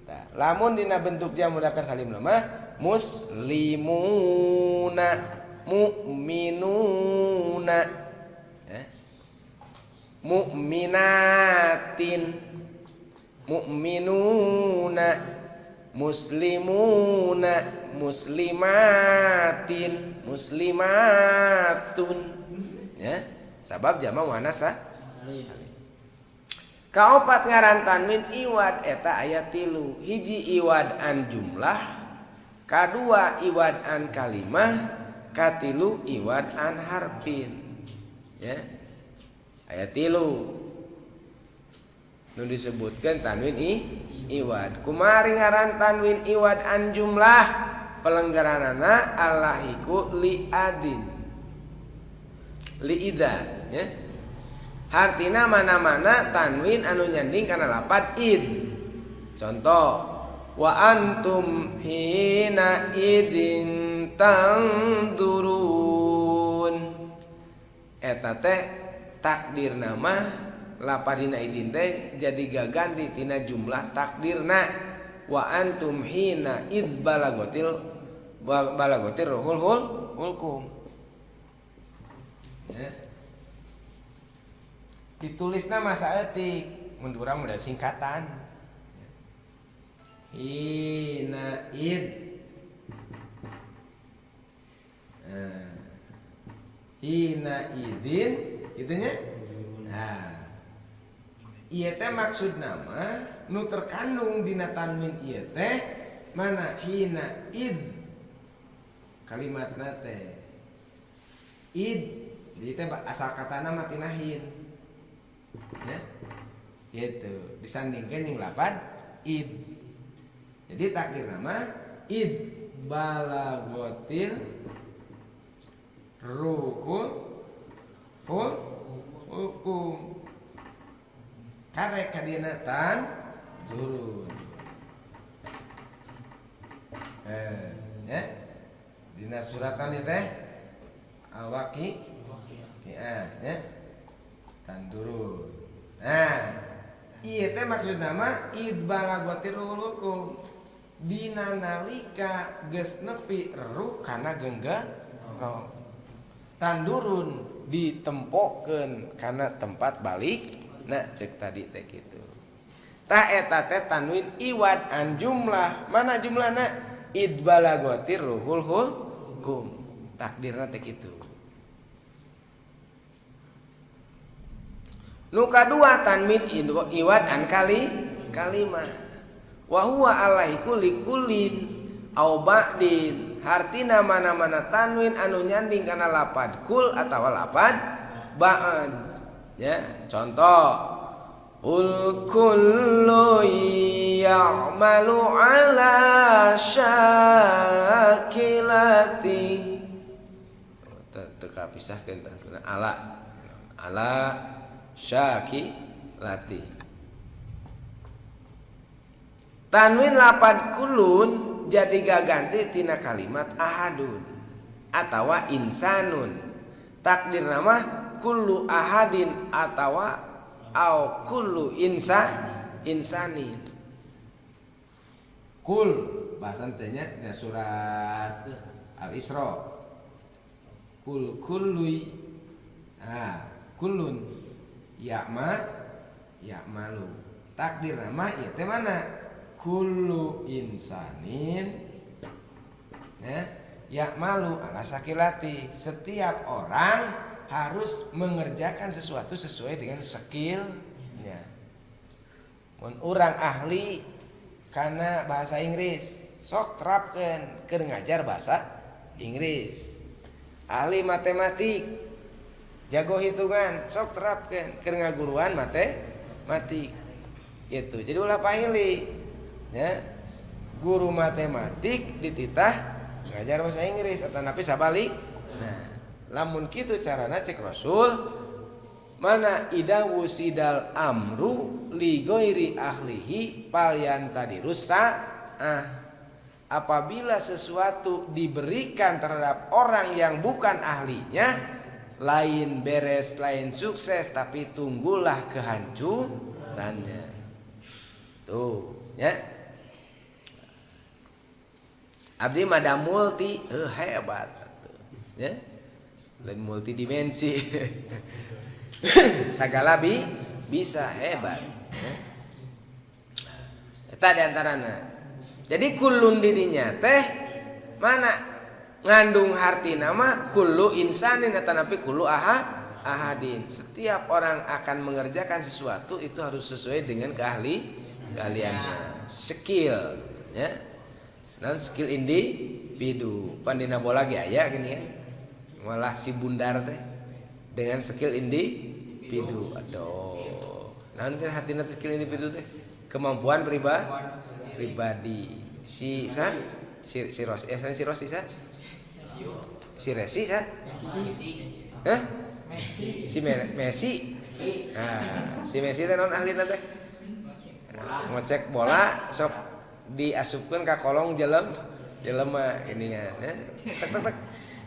Tah lamun dina bentuk jamu mudzakkar salim mah muslimuna mu'minuna mu'minatin mu'minuna muslimuna muslimatin muslimatun ya sabab jama muannas salim. Kaopat ngaran tanwin iwad eta aya tilu hiji iwad an jumlah kadua iwad an kalimah katilu iwad an harfin ya aya tilu nu disebutkan tanwin iwad. Kumari ngaran tanwin iwad an jumlah pelenggaranana allahiku li adin li idza ya. Hartina mana-mana tanwin anu nyanding kana lapad id. Contoh wa antum hina idin tangdurun eta teh takdirna mah lapadina idin teh jadi gaganti tina jumlah takdirna wa antum hina id balagotil balagotir ruhul hulkum. Ya. Ditulisna masa etik mun urang udah singkatan. Hina id. Nah, hina idin itunya. Nah, ieu teh maksud nama nu terkandung dina tanwin ieu teh mana hina id kalimatna teh id, jadi teh asal katana mah tina hin ya gitu disandingkeun jeung lapad id. Jadi takdir nama id balagotil ruhul hukum karek kadina tan turun ya dina suratan ieu teh al-waqi ya tan turun. Nah ieu teh maksudna mah id balagotil ruhul hukum dina nalika geus nepi ruh kana genggerong tandurun ditempokeun kana tempat balik. Nah cek tadi teh kitu tah eta teh tanwin iwad an jumlah mana jumlahna id balagotir ruhul hukum takdirna teh kitu. Nu kadua tanwin iwad an kali kalimah wa huwa alaihi kulli kullin au ba'din hartina mana-mana tanwin anu nyanding kana lapad kul atawa lapad ba'd. Ya, contoh ul kullu ya'malu ala syakilati. Teu kapisahkeun tah ala ala syakilati. Tanwin lapad kulun jadi gaganti tina kalimat ahadun atawa insanun. Takdir nama kullu ahadin atawa au kullu insanin. Kul bahasan teh nya surat Al-Isra. Kul kullui kulun ya'ma ya'malu. Takdir nama ieu teh mana? Kullu insanin ya ya'malu ala sakilati. Setiap orang harus mengerjakan sesuatu sesuai dengan skillnya. Mun urang ahli kana bahasa Inggris, sok terapkeun keur ngajar bahasa Inggris. Ahli matematik, jago hitungan, sok terapkeun keur ngaguruan matematik. Gitu. Jadi ulah pahili. Ya. Guru matematik dititah ngajar bahasa Inggris atau napi sabalik. Nah, lamun kitu carana cek Rasul mana ida wusidal amru li ghairi ahlihi falyantadirus sa'ah. Apabila sesuatu diberikan terhadap orang yang bukan ahlinya, lain beres, lain sukses, tapi tunggulah kehancurannya. Tuh, ya. Abdi mada multi hebat tuh, ya. Lain multidimensi. Sagala bisa hebat ya. Eta di antarana. Jadi kullun didinya teh mana ngandung hartina mah kullu insanin atanapi kullu ahadin. Setiap orang akan mengerjakan sesuatu itu harus sesuai dengan keahliannya, skill ya. Dan skill individu. Pandina bola ge aya gini ya. Malah si bundar teh dengan skill individu. Aduh. Naon teh hatina skill individu teh? Kemampuan pribadi. Si sa si si Ros, si Rosi sa? Si Resi sa? Hah? Si Messi. Nah, si Messi teh naon ahlina teh? Ngocek bola sok diasupkeun ka kolong jelema ininya ya. Tek tek tek.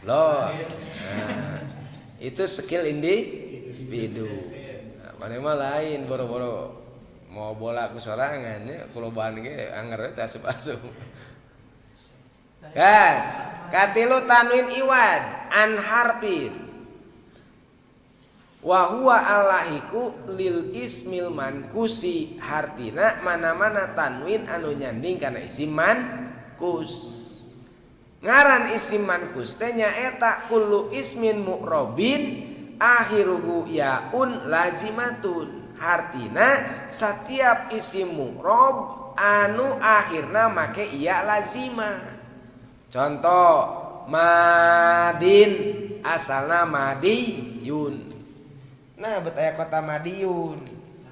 Los. Nah, itu skill individu. Nah, mana mah lain boro-boro mau bola ku sorangan nya kuloban ge anger teh asup-asup. Gas, katilu tanwin iwad an harfin. Wa huwa allahiku lil ismil mankusi hartina mana-mana tanwin anu nyanding kana isim mankus. Ngaran isim mankus teh nyaeta kullu ismin mu'robin akhiruhu yaun lazimatun. Hartina setiap isim mu'rob anu akhirna make iya lazimah. Contoh madin asalna madiyun. Nah bet aya kota Madiun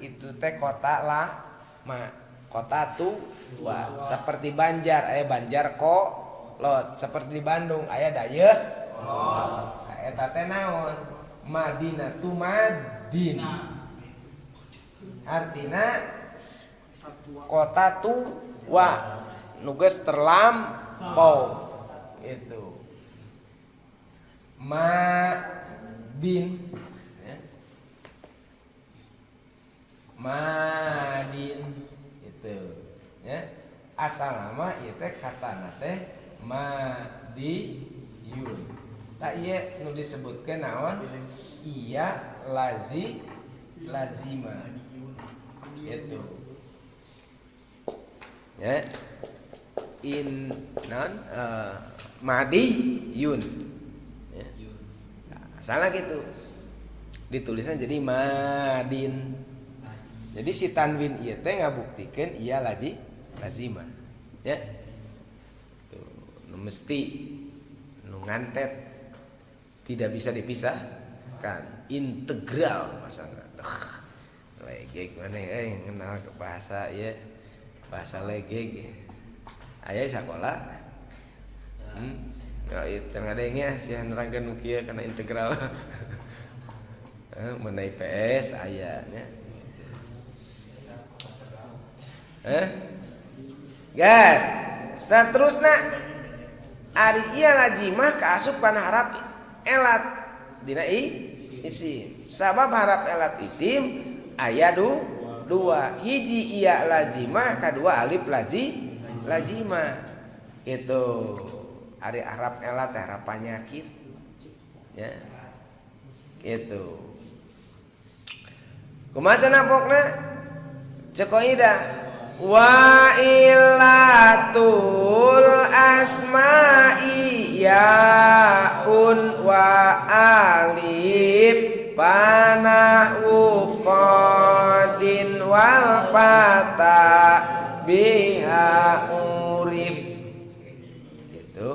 itu teh kota lama, kota tua. Seperti Banjar aya Banjar Kolot, seperti di Bandung aya Dayeuh Kolot. Eta teh naon? Madinatu Madin. Artina kota tua nu geus terlampau itu. Madin ya. Madin itu ya. Asal nama ieu teh katana teh Madiun. Tak ieu nu disebutkeun naon? Iya lazima. Itu. Ya. In non Madiun. Ya. Nah, asalnya gitu. Ditulisnya jadi Madin. Jadi si tanwin ieu teh ngabuktikeun iya lazima. Ya. Tuh, nu mesti nu ngantet tidak bisa dipisahkan, integral masalah. Legeg mana kenal ke bahasa ya, bahasa legeg. Aya sakola. Ya ieu can ngadenge sia nerangkeun nu kieu kana integral. Mun IPS aya nya. Gas, seterusna ari ieu lazimah kaasup kana harap elat dina isim. Sabab harap elat isim aya dua, hiji iya lazimah, kadua alif lazimah. Gitu. Ari harap elat teh harap panyakit. Ya. Gitu. Kumaha cenah pokna? Cek kaidah wa illatul asma'i yaun wa alif panahu qadin wal fata biha urib. Gitu.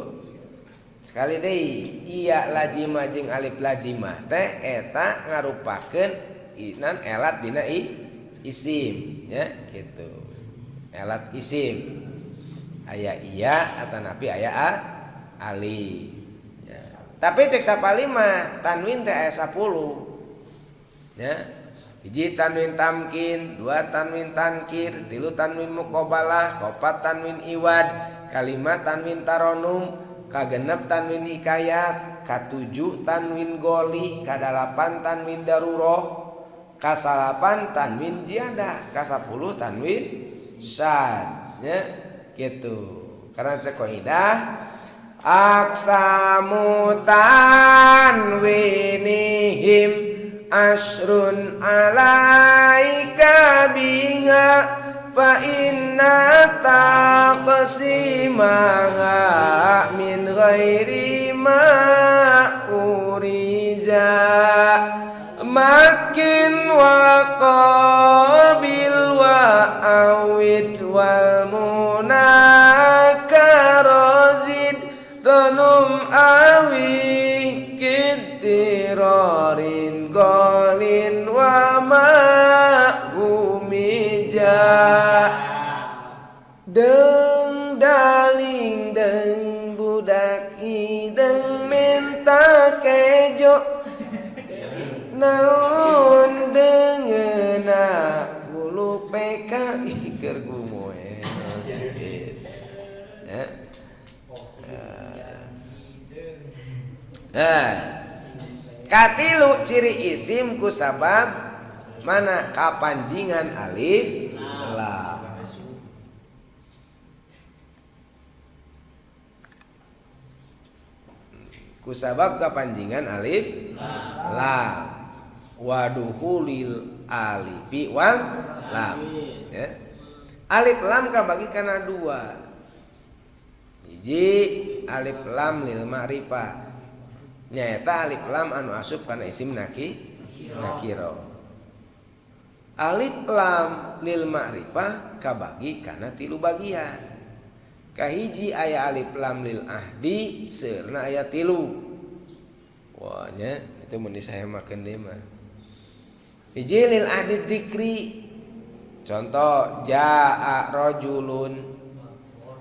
Sekali deui iya lazimah jeung alif lazimah teh eta ngarupakeun inan elat dina isim ya gitu. Elat isim aya iya atanapi aya a alif ya. Tapi cek sapalima tanwin teh aya 10 ya. Hiji tanwin tamkin, dua tanwin tankir, tilu tanwin muqabalah, kaopat tanwin iwad, kalima tanwin taronum, kagenep tanwin hikayat, katujuh tanwin goli, kadalapan tanwin daruroh, kasalapan tanwin jiadah, kasapuluh tanwin syad ya gitu. Karena cek kaidah aksamu tanwinihim asrun alaika biha fa inna taqsimaha min ghairi ma uriza makin wa qabil wa awid wal munakarazid ranum awi kitirarin golin wa ma humija deng daling deng budak hideng minta kejo naon dengeuna bulu PKI keur gumoe ya. Nah, katilu ciri isim ku sabab mana kapanjingan alif lam. Ku sabab kapanjingan alif lam. Waduhulil alifi wal lam ya. Alif lam kabagi kana dua. Hiji alif lam lil ma'rifah, nyaeta alif lam anu asup kana isim nakiro. Alif lam lil ma'rifah kabagi kana tilu bagian. Kahiji aya alif lam lil ahdi, seurna aya tilu. Wah nya itu mun disahemakeun deui mah. Hiji lil ahdi dzikri, contoh jaa rajulun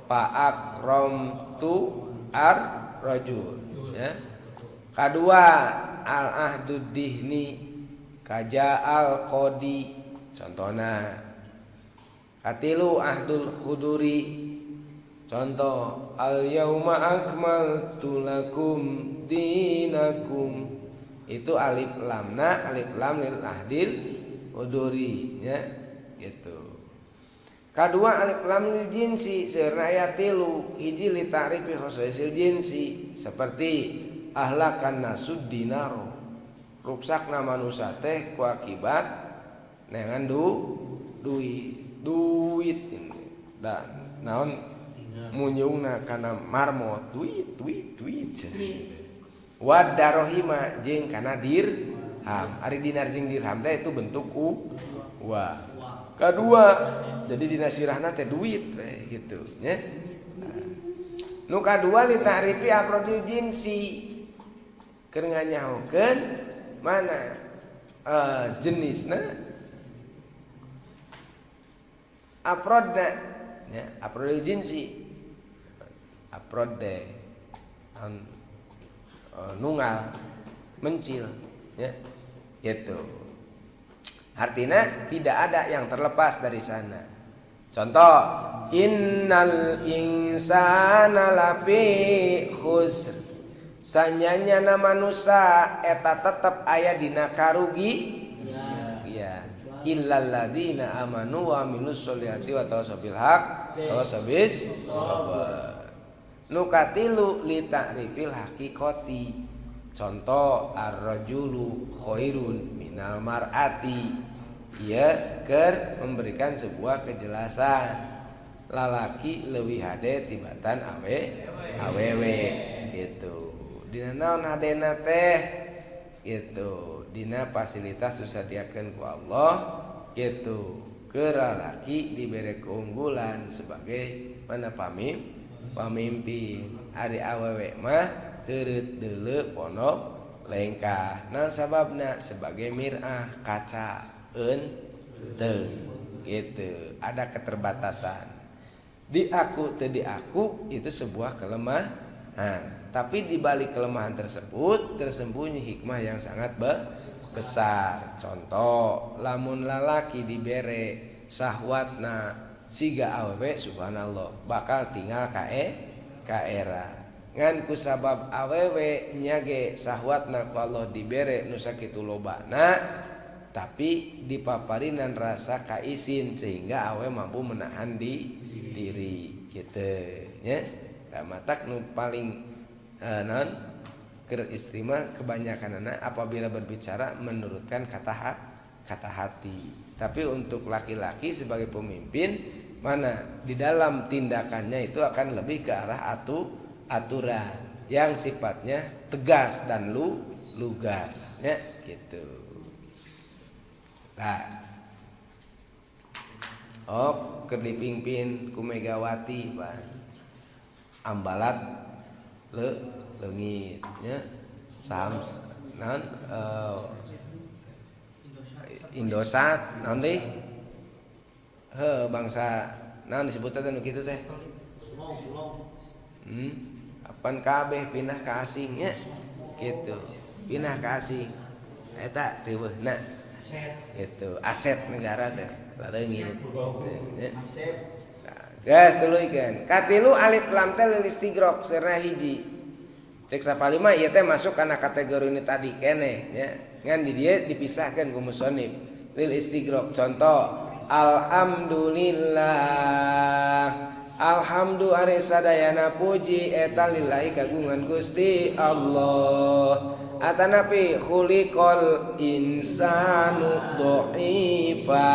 fa akramtu ar rajul ya. Kadua al ahdud dihni, kaja al qadi contohna. Katilu ahdul huduri, contoh al yauma akmaltu lakum dinakum, itu alif lamna alif lam lil ahdil huduri ya gitu. Kadua alif lam lil jinsi, seurna aya tilu. Hiji li ta'rifi khosaisil jinsi, seperti ahlakan nasud dinaro, ruksakna manusia teh ku akibat neangan duit duit da naon munyungna kana marmot duit duit duit. Wad darohima jeung kana dirham, ari dinar jeung dirham teh itu bentuk wa. Kedua jadi dina sirahna teh duit we gitu nya. Nu kadua li ta'rifi afrodil jinsi, keur nganyahokeun mana jenisna afrodna nya, afrodil jinsi, afrod teh nunggal mencil ya gitu. Artinya tidak ada yang terlepas dari sana. Contoh innal insana lafi khusr, sanyanya na manusia eta tetep aya dina karugi ya, illal ladzina amanu wa amilus solihati wa tawassaw bil haq wa tawassaw bis sabr. Nu katilu li ta'rifil haqiqati, contoh ar-rajulu khairun minal mar'ati, ieu keur memberikan sebuah kejelasan lalaki leuwih hade tibatan awewe gitu. Dina naon hadena teh gitu, dina fasilitas disadiakeun ku Allah gitu. Keur lalaki dibere keunggulan sebagai mana pamimpin, ari awewe mah heureut deuleu pondok lengkah. Naon sababna? Sebagai mir'ah, kaca eunteung gitu. Ada keterbatasan, diaku teu diaku itu sebuah kelemahan, tapi di balik kelemahan tersebut tersembunyi hikmah yang sangat besar. Contoh lamun lalaki dibere sahwatna siga awewe, subhanallah bakal tinggal kaera. Ngan ku sabab awewe nya ge sahwatna ku Allah dibere nu sakitu lobana, tapi dipaparinan rasa kaisin sehingga awewe mampu menahan di diri gitu nya. Tah matak nu paling naon keur istri mah kebanyakanana apabila berbicara menurutkan kata hati. Tapi untuk laki-laki sebagai pemimpin mana di dalam tindakannya itu akan lebih ke arah aturan yang sifatnya tegas dan lugas ya gitu. Nah, oh keur dipimpin ku Megawati Pak, Ambalat leungit nya, saham naon Indosat naon deui heuh bangsa naon disebutna teh nu kitu teh, apan kabeh pindah ka asing nya gitu, pindah ka asing eta riweuhna gitu, aset negara teh laleungit gitu nya. Geus tuluykeun. Katilu alif lam teh lil istighraq, seurna hiji. Cek sapalima ieu teh masuk kana kategori ini tadi keneh nya. Ngan di dieu dipisahkeun ku musannif lil istighraq. Contoh alhamdulillah, alhamdu ari sadayana puji eta lillahi kagungan Gusti Allah. Atanapi khuliqal insanu dha'ifa,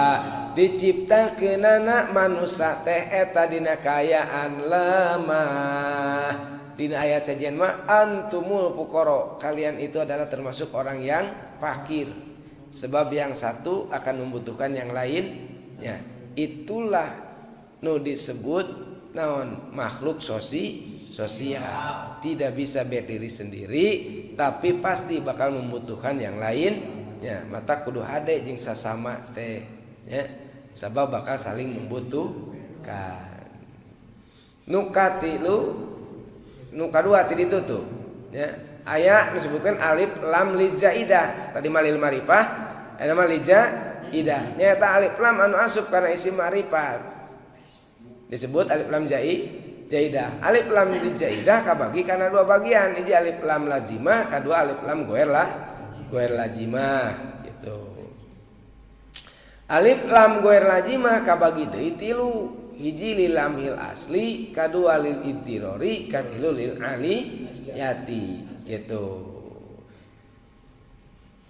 diciptakeunana manusia teh eta dina kaayaan lemah. Dina ayat sejen mah antumul fuqara, kalian itu adalah termasuk orang yang fakir, sebab yang satu akan membutuhkan yang lain ya. Itulah nu disebut naon, makhluk sosial, tidak bisa berdiri sendiri, tapi pasti bakal membutuhkan yang lain ya. Matak kudu hade jeung sasama teh ya, sabab bakal saling membutuhkan. Nu katilu, nu kadua ti ditu tuh ya, aya disebutkan alif lam li zaidah. Tadi mah lil marifah, eta mah li zaidah. Nyaeta alif lam anu asup kana isim ma'rifat disebut alif lam zaidah. Alif lam li zaidah kabagi kana dua bagian: hiji alif lam lazimah, kadua alif lam ghoir lah, ghoir lazimah gitu. Alif lam ghoir lazimah kabagi deui tilu: hiji lil lamhil asli, kadua lil idtirori, katilu lil aliyati gitu.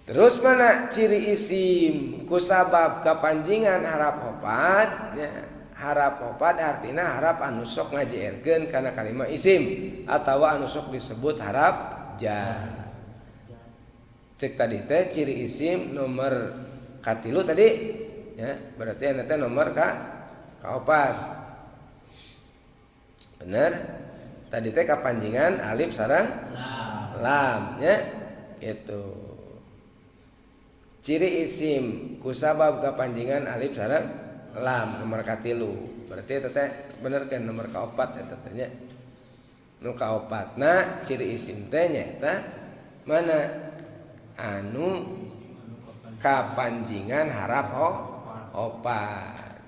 Terus mana ciri isim kusabab kapanjingan harap opat ya? Harap opat artinya harap anu sok ngajeerkeun kana kalimat isim atau anu sok disebut harap jar. Cek tadi teh ciri isim nomor katilu tadi ya, berarti anu teh nomor ka kaopat. Bener, tadi teh kapanjingan alif sareng lam ya gitu. Ciri isim kusabab kapanjingan alif sareng lam nomor katilu, berarti eta teh bener kan nomor kaopat eta teh nya. Nu kaopatna ciri isim teh nyaeta mana anu kapanjingan harap opat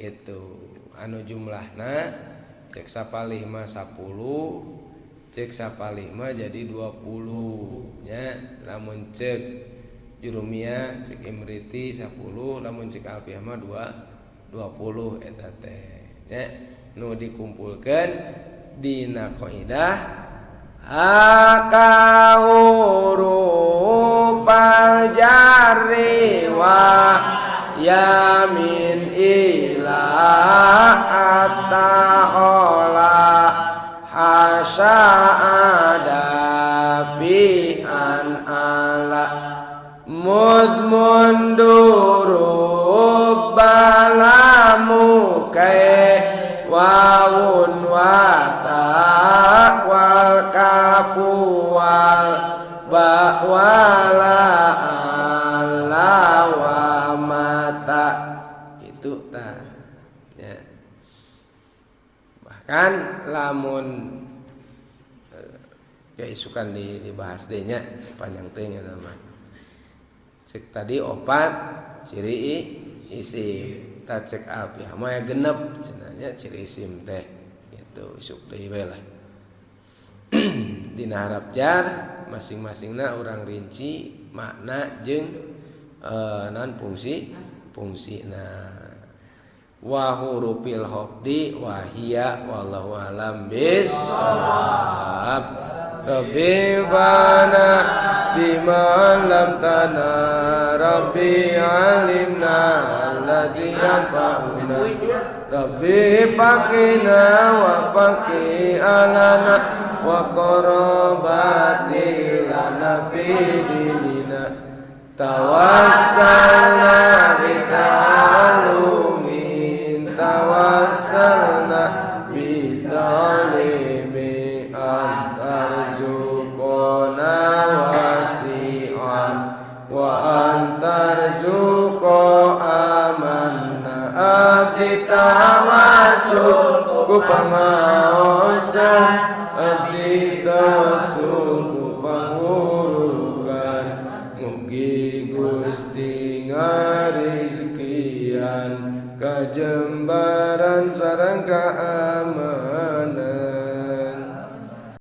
gitu, anu jumlahna cek sapalih mah 10, cek sapalih mah jadi 20 nya. Lamun cek Jurumiyah, cek Imriti 10, lamun cek Alfiah mah 2 20 eta teh nya, nu dikumpulkeun dina kaidah haka hurufal jarri wa yamin ila atahola hasya ada fi an ala mud munduru balamu kai wawun wata wal kafu wal ba wala ala wa mata itu ta ya. Bahkan lamun ya isukan dibahas deh nya, panjang teh nya nama. Cek tadi opat ciri isim, tah cek Alfiah mah ya genep cenah ciri isim teh gitu. Isuk deui we lah dina harap jar masing-masingna urang rinci makna jeung non fungsi fungsina wa hurufil khafdi wa hiya wallahu alam bissawab. Rabbi anfa'na bima 'allamtana, Rabbi 'allimna alladzi yanfa'una, Rabbi faqihna wa faqih ahlana wa qarabati lana fi dinina, tawassalna bita'alumin, tawassalna bitalimi antarzuqona wasi'an wa antarzuqo amanna. Abdi tawasul ku pangaosan abdi.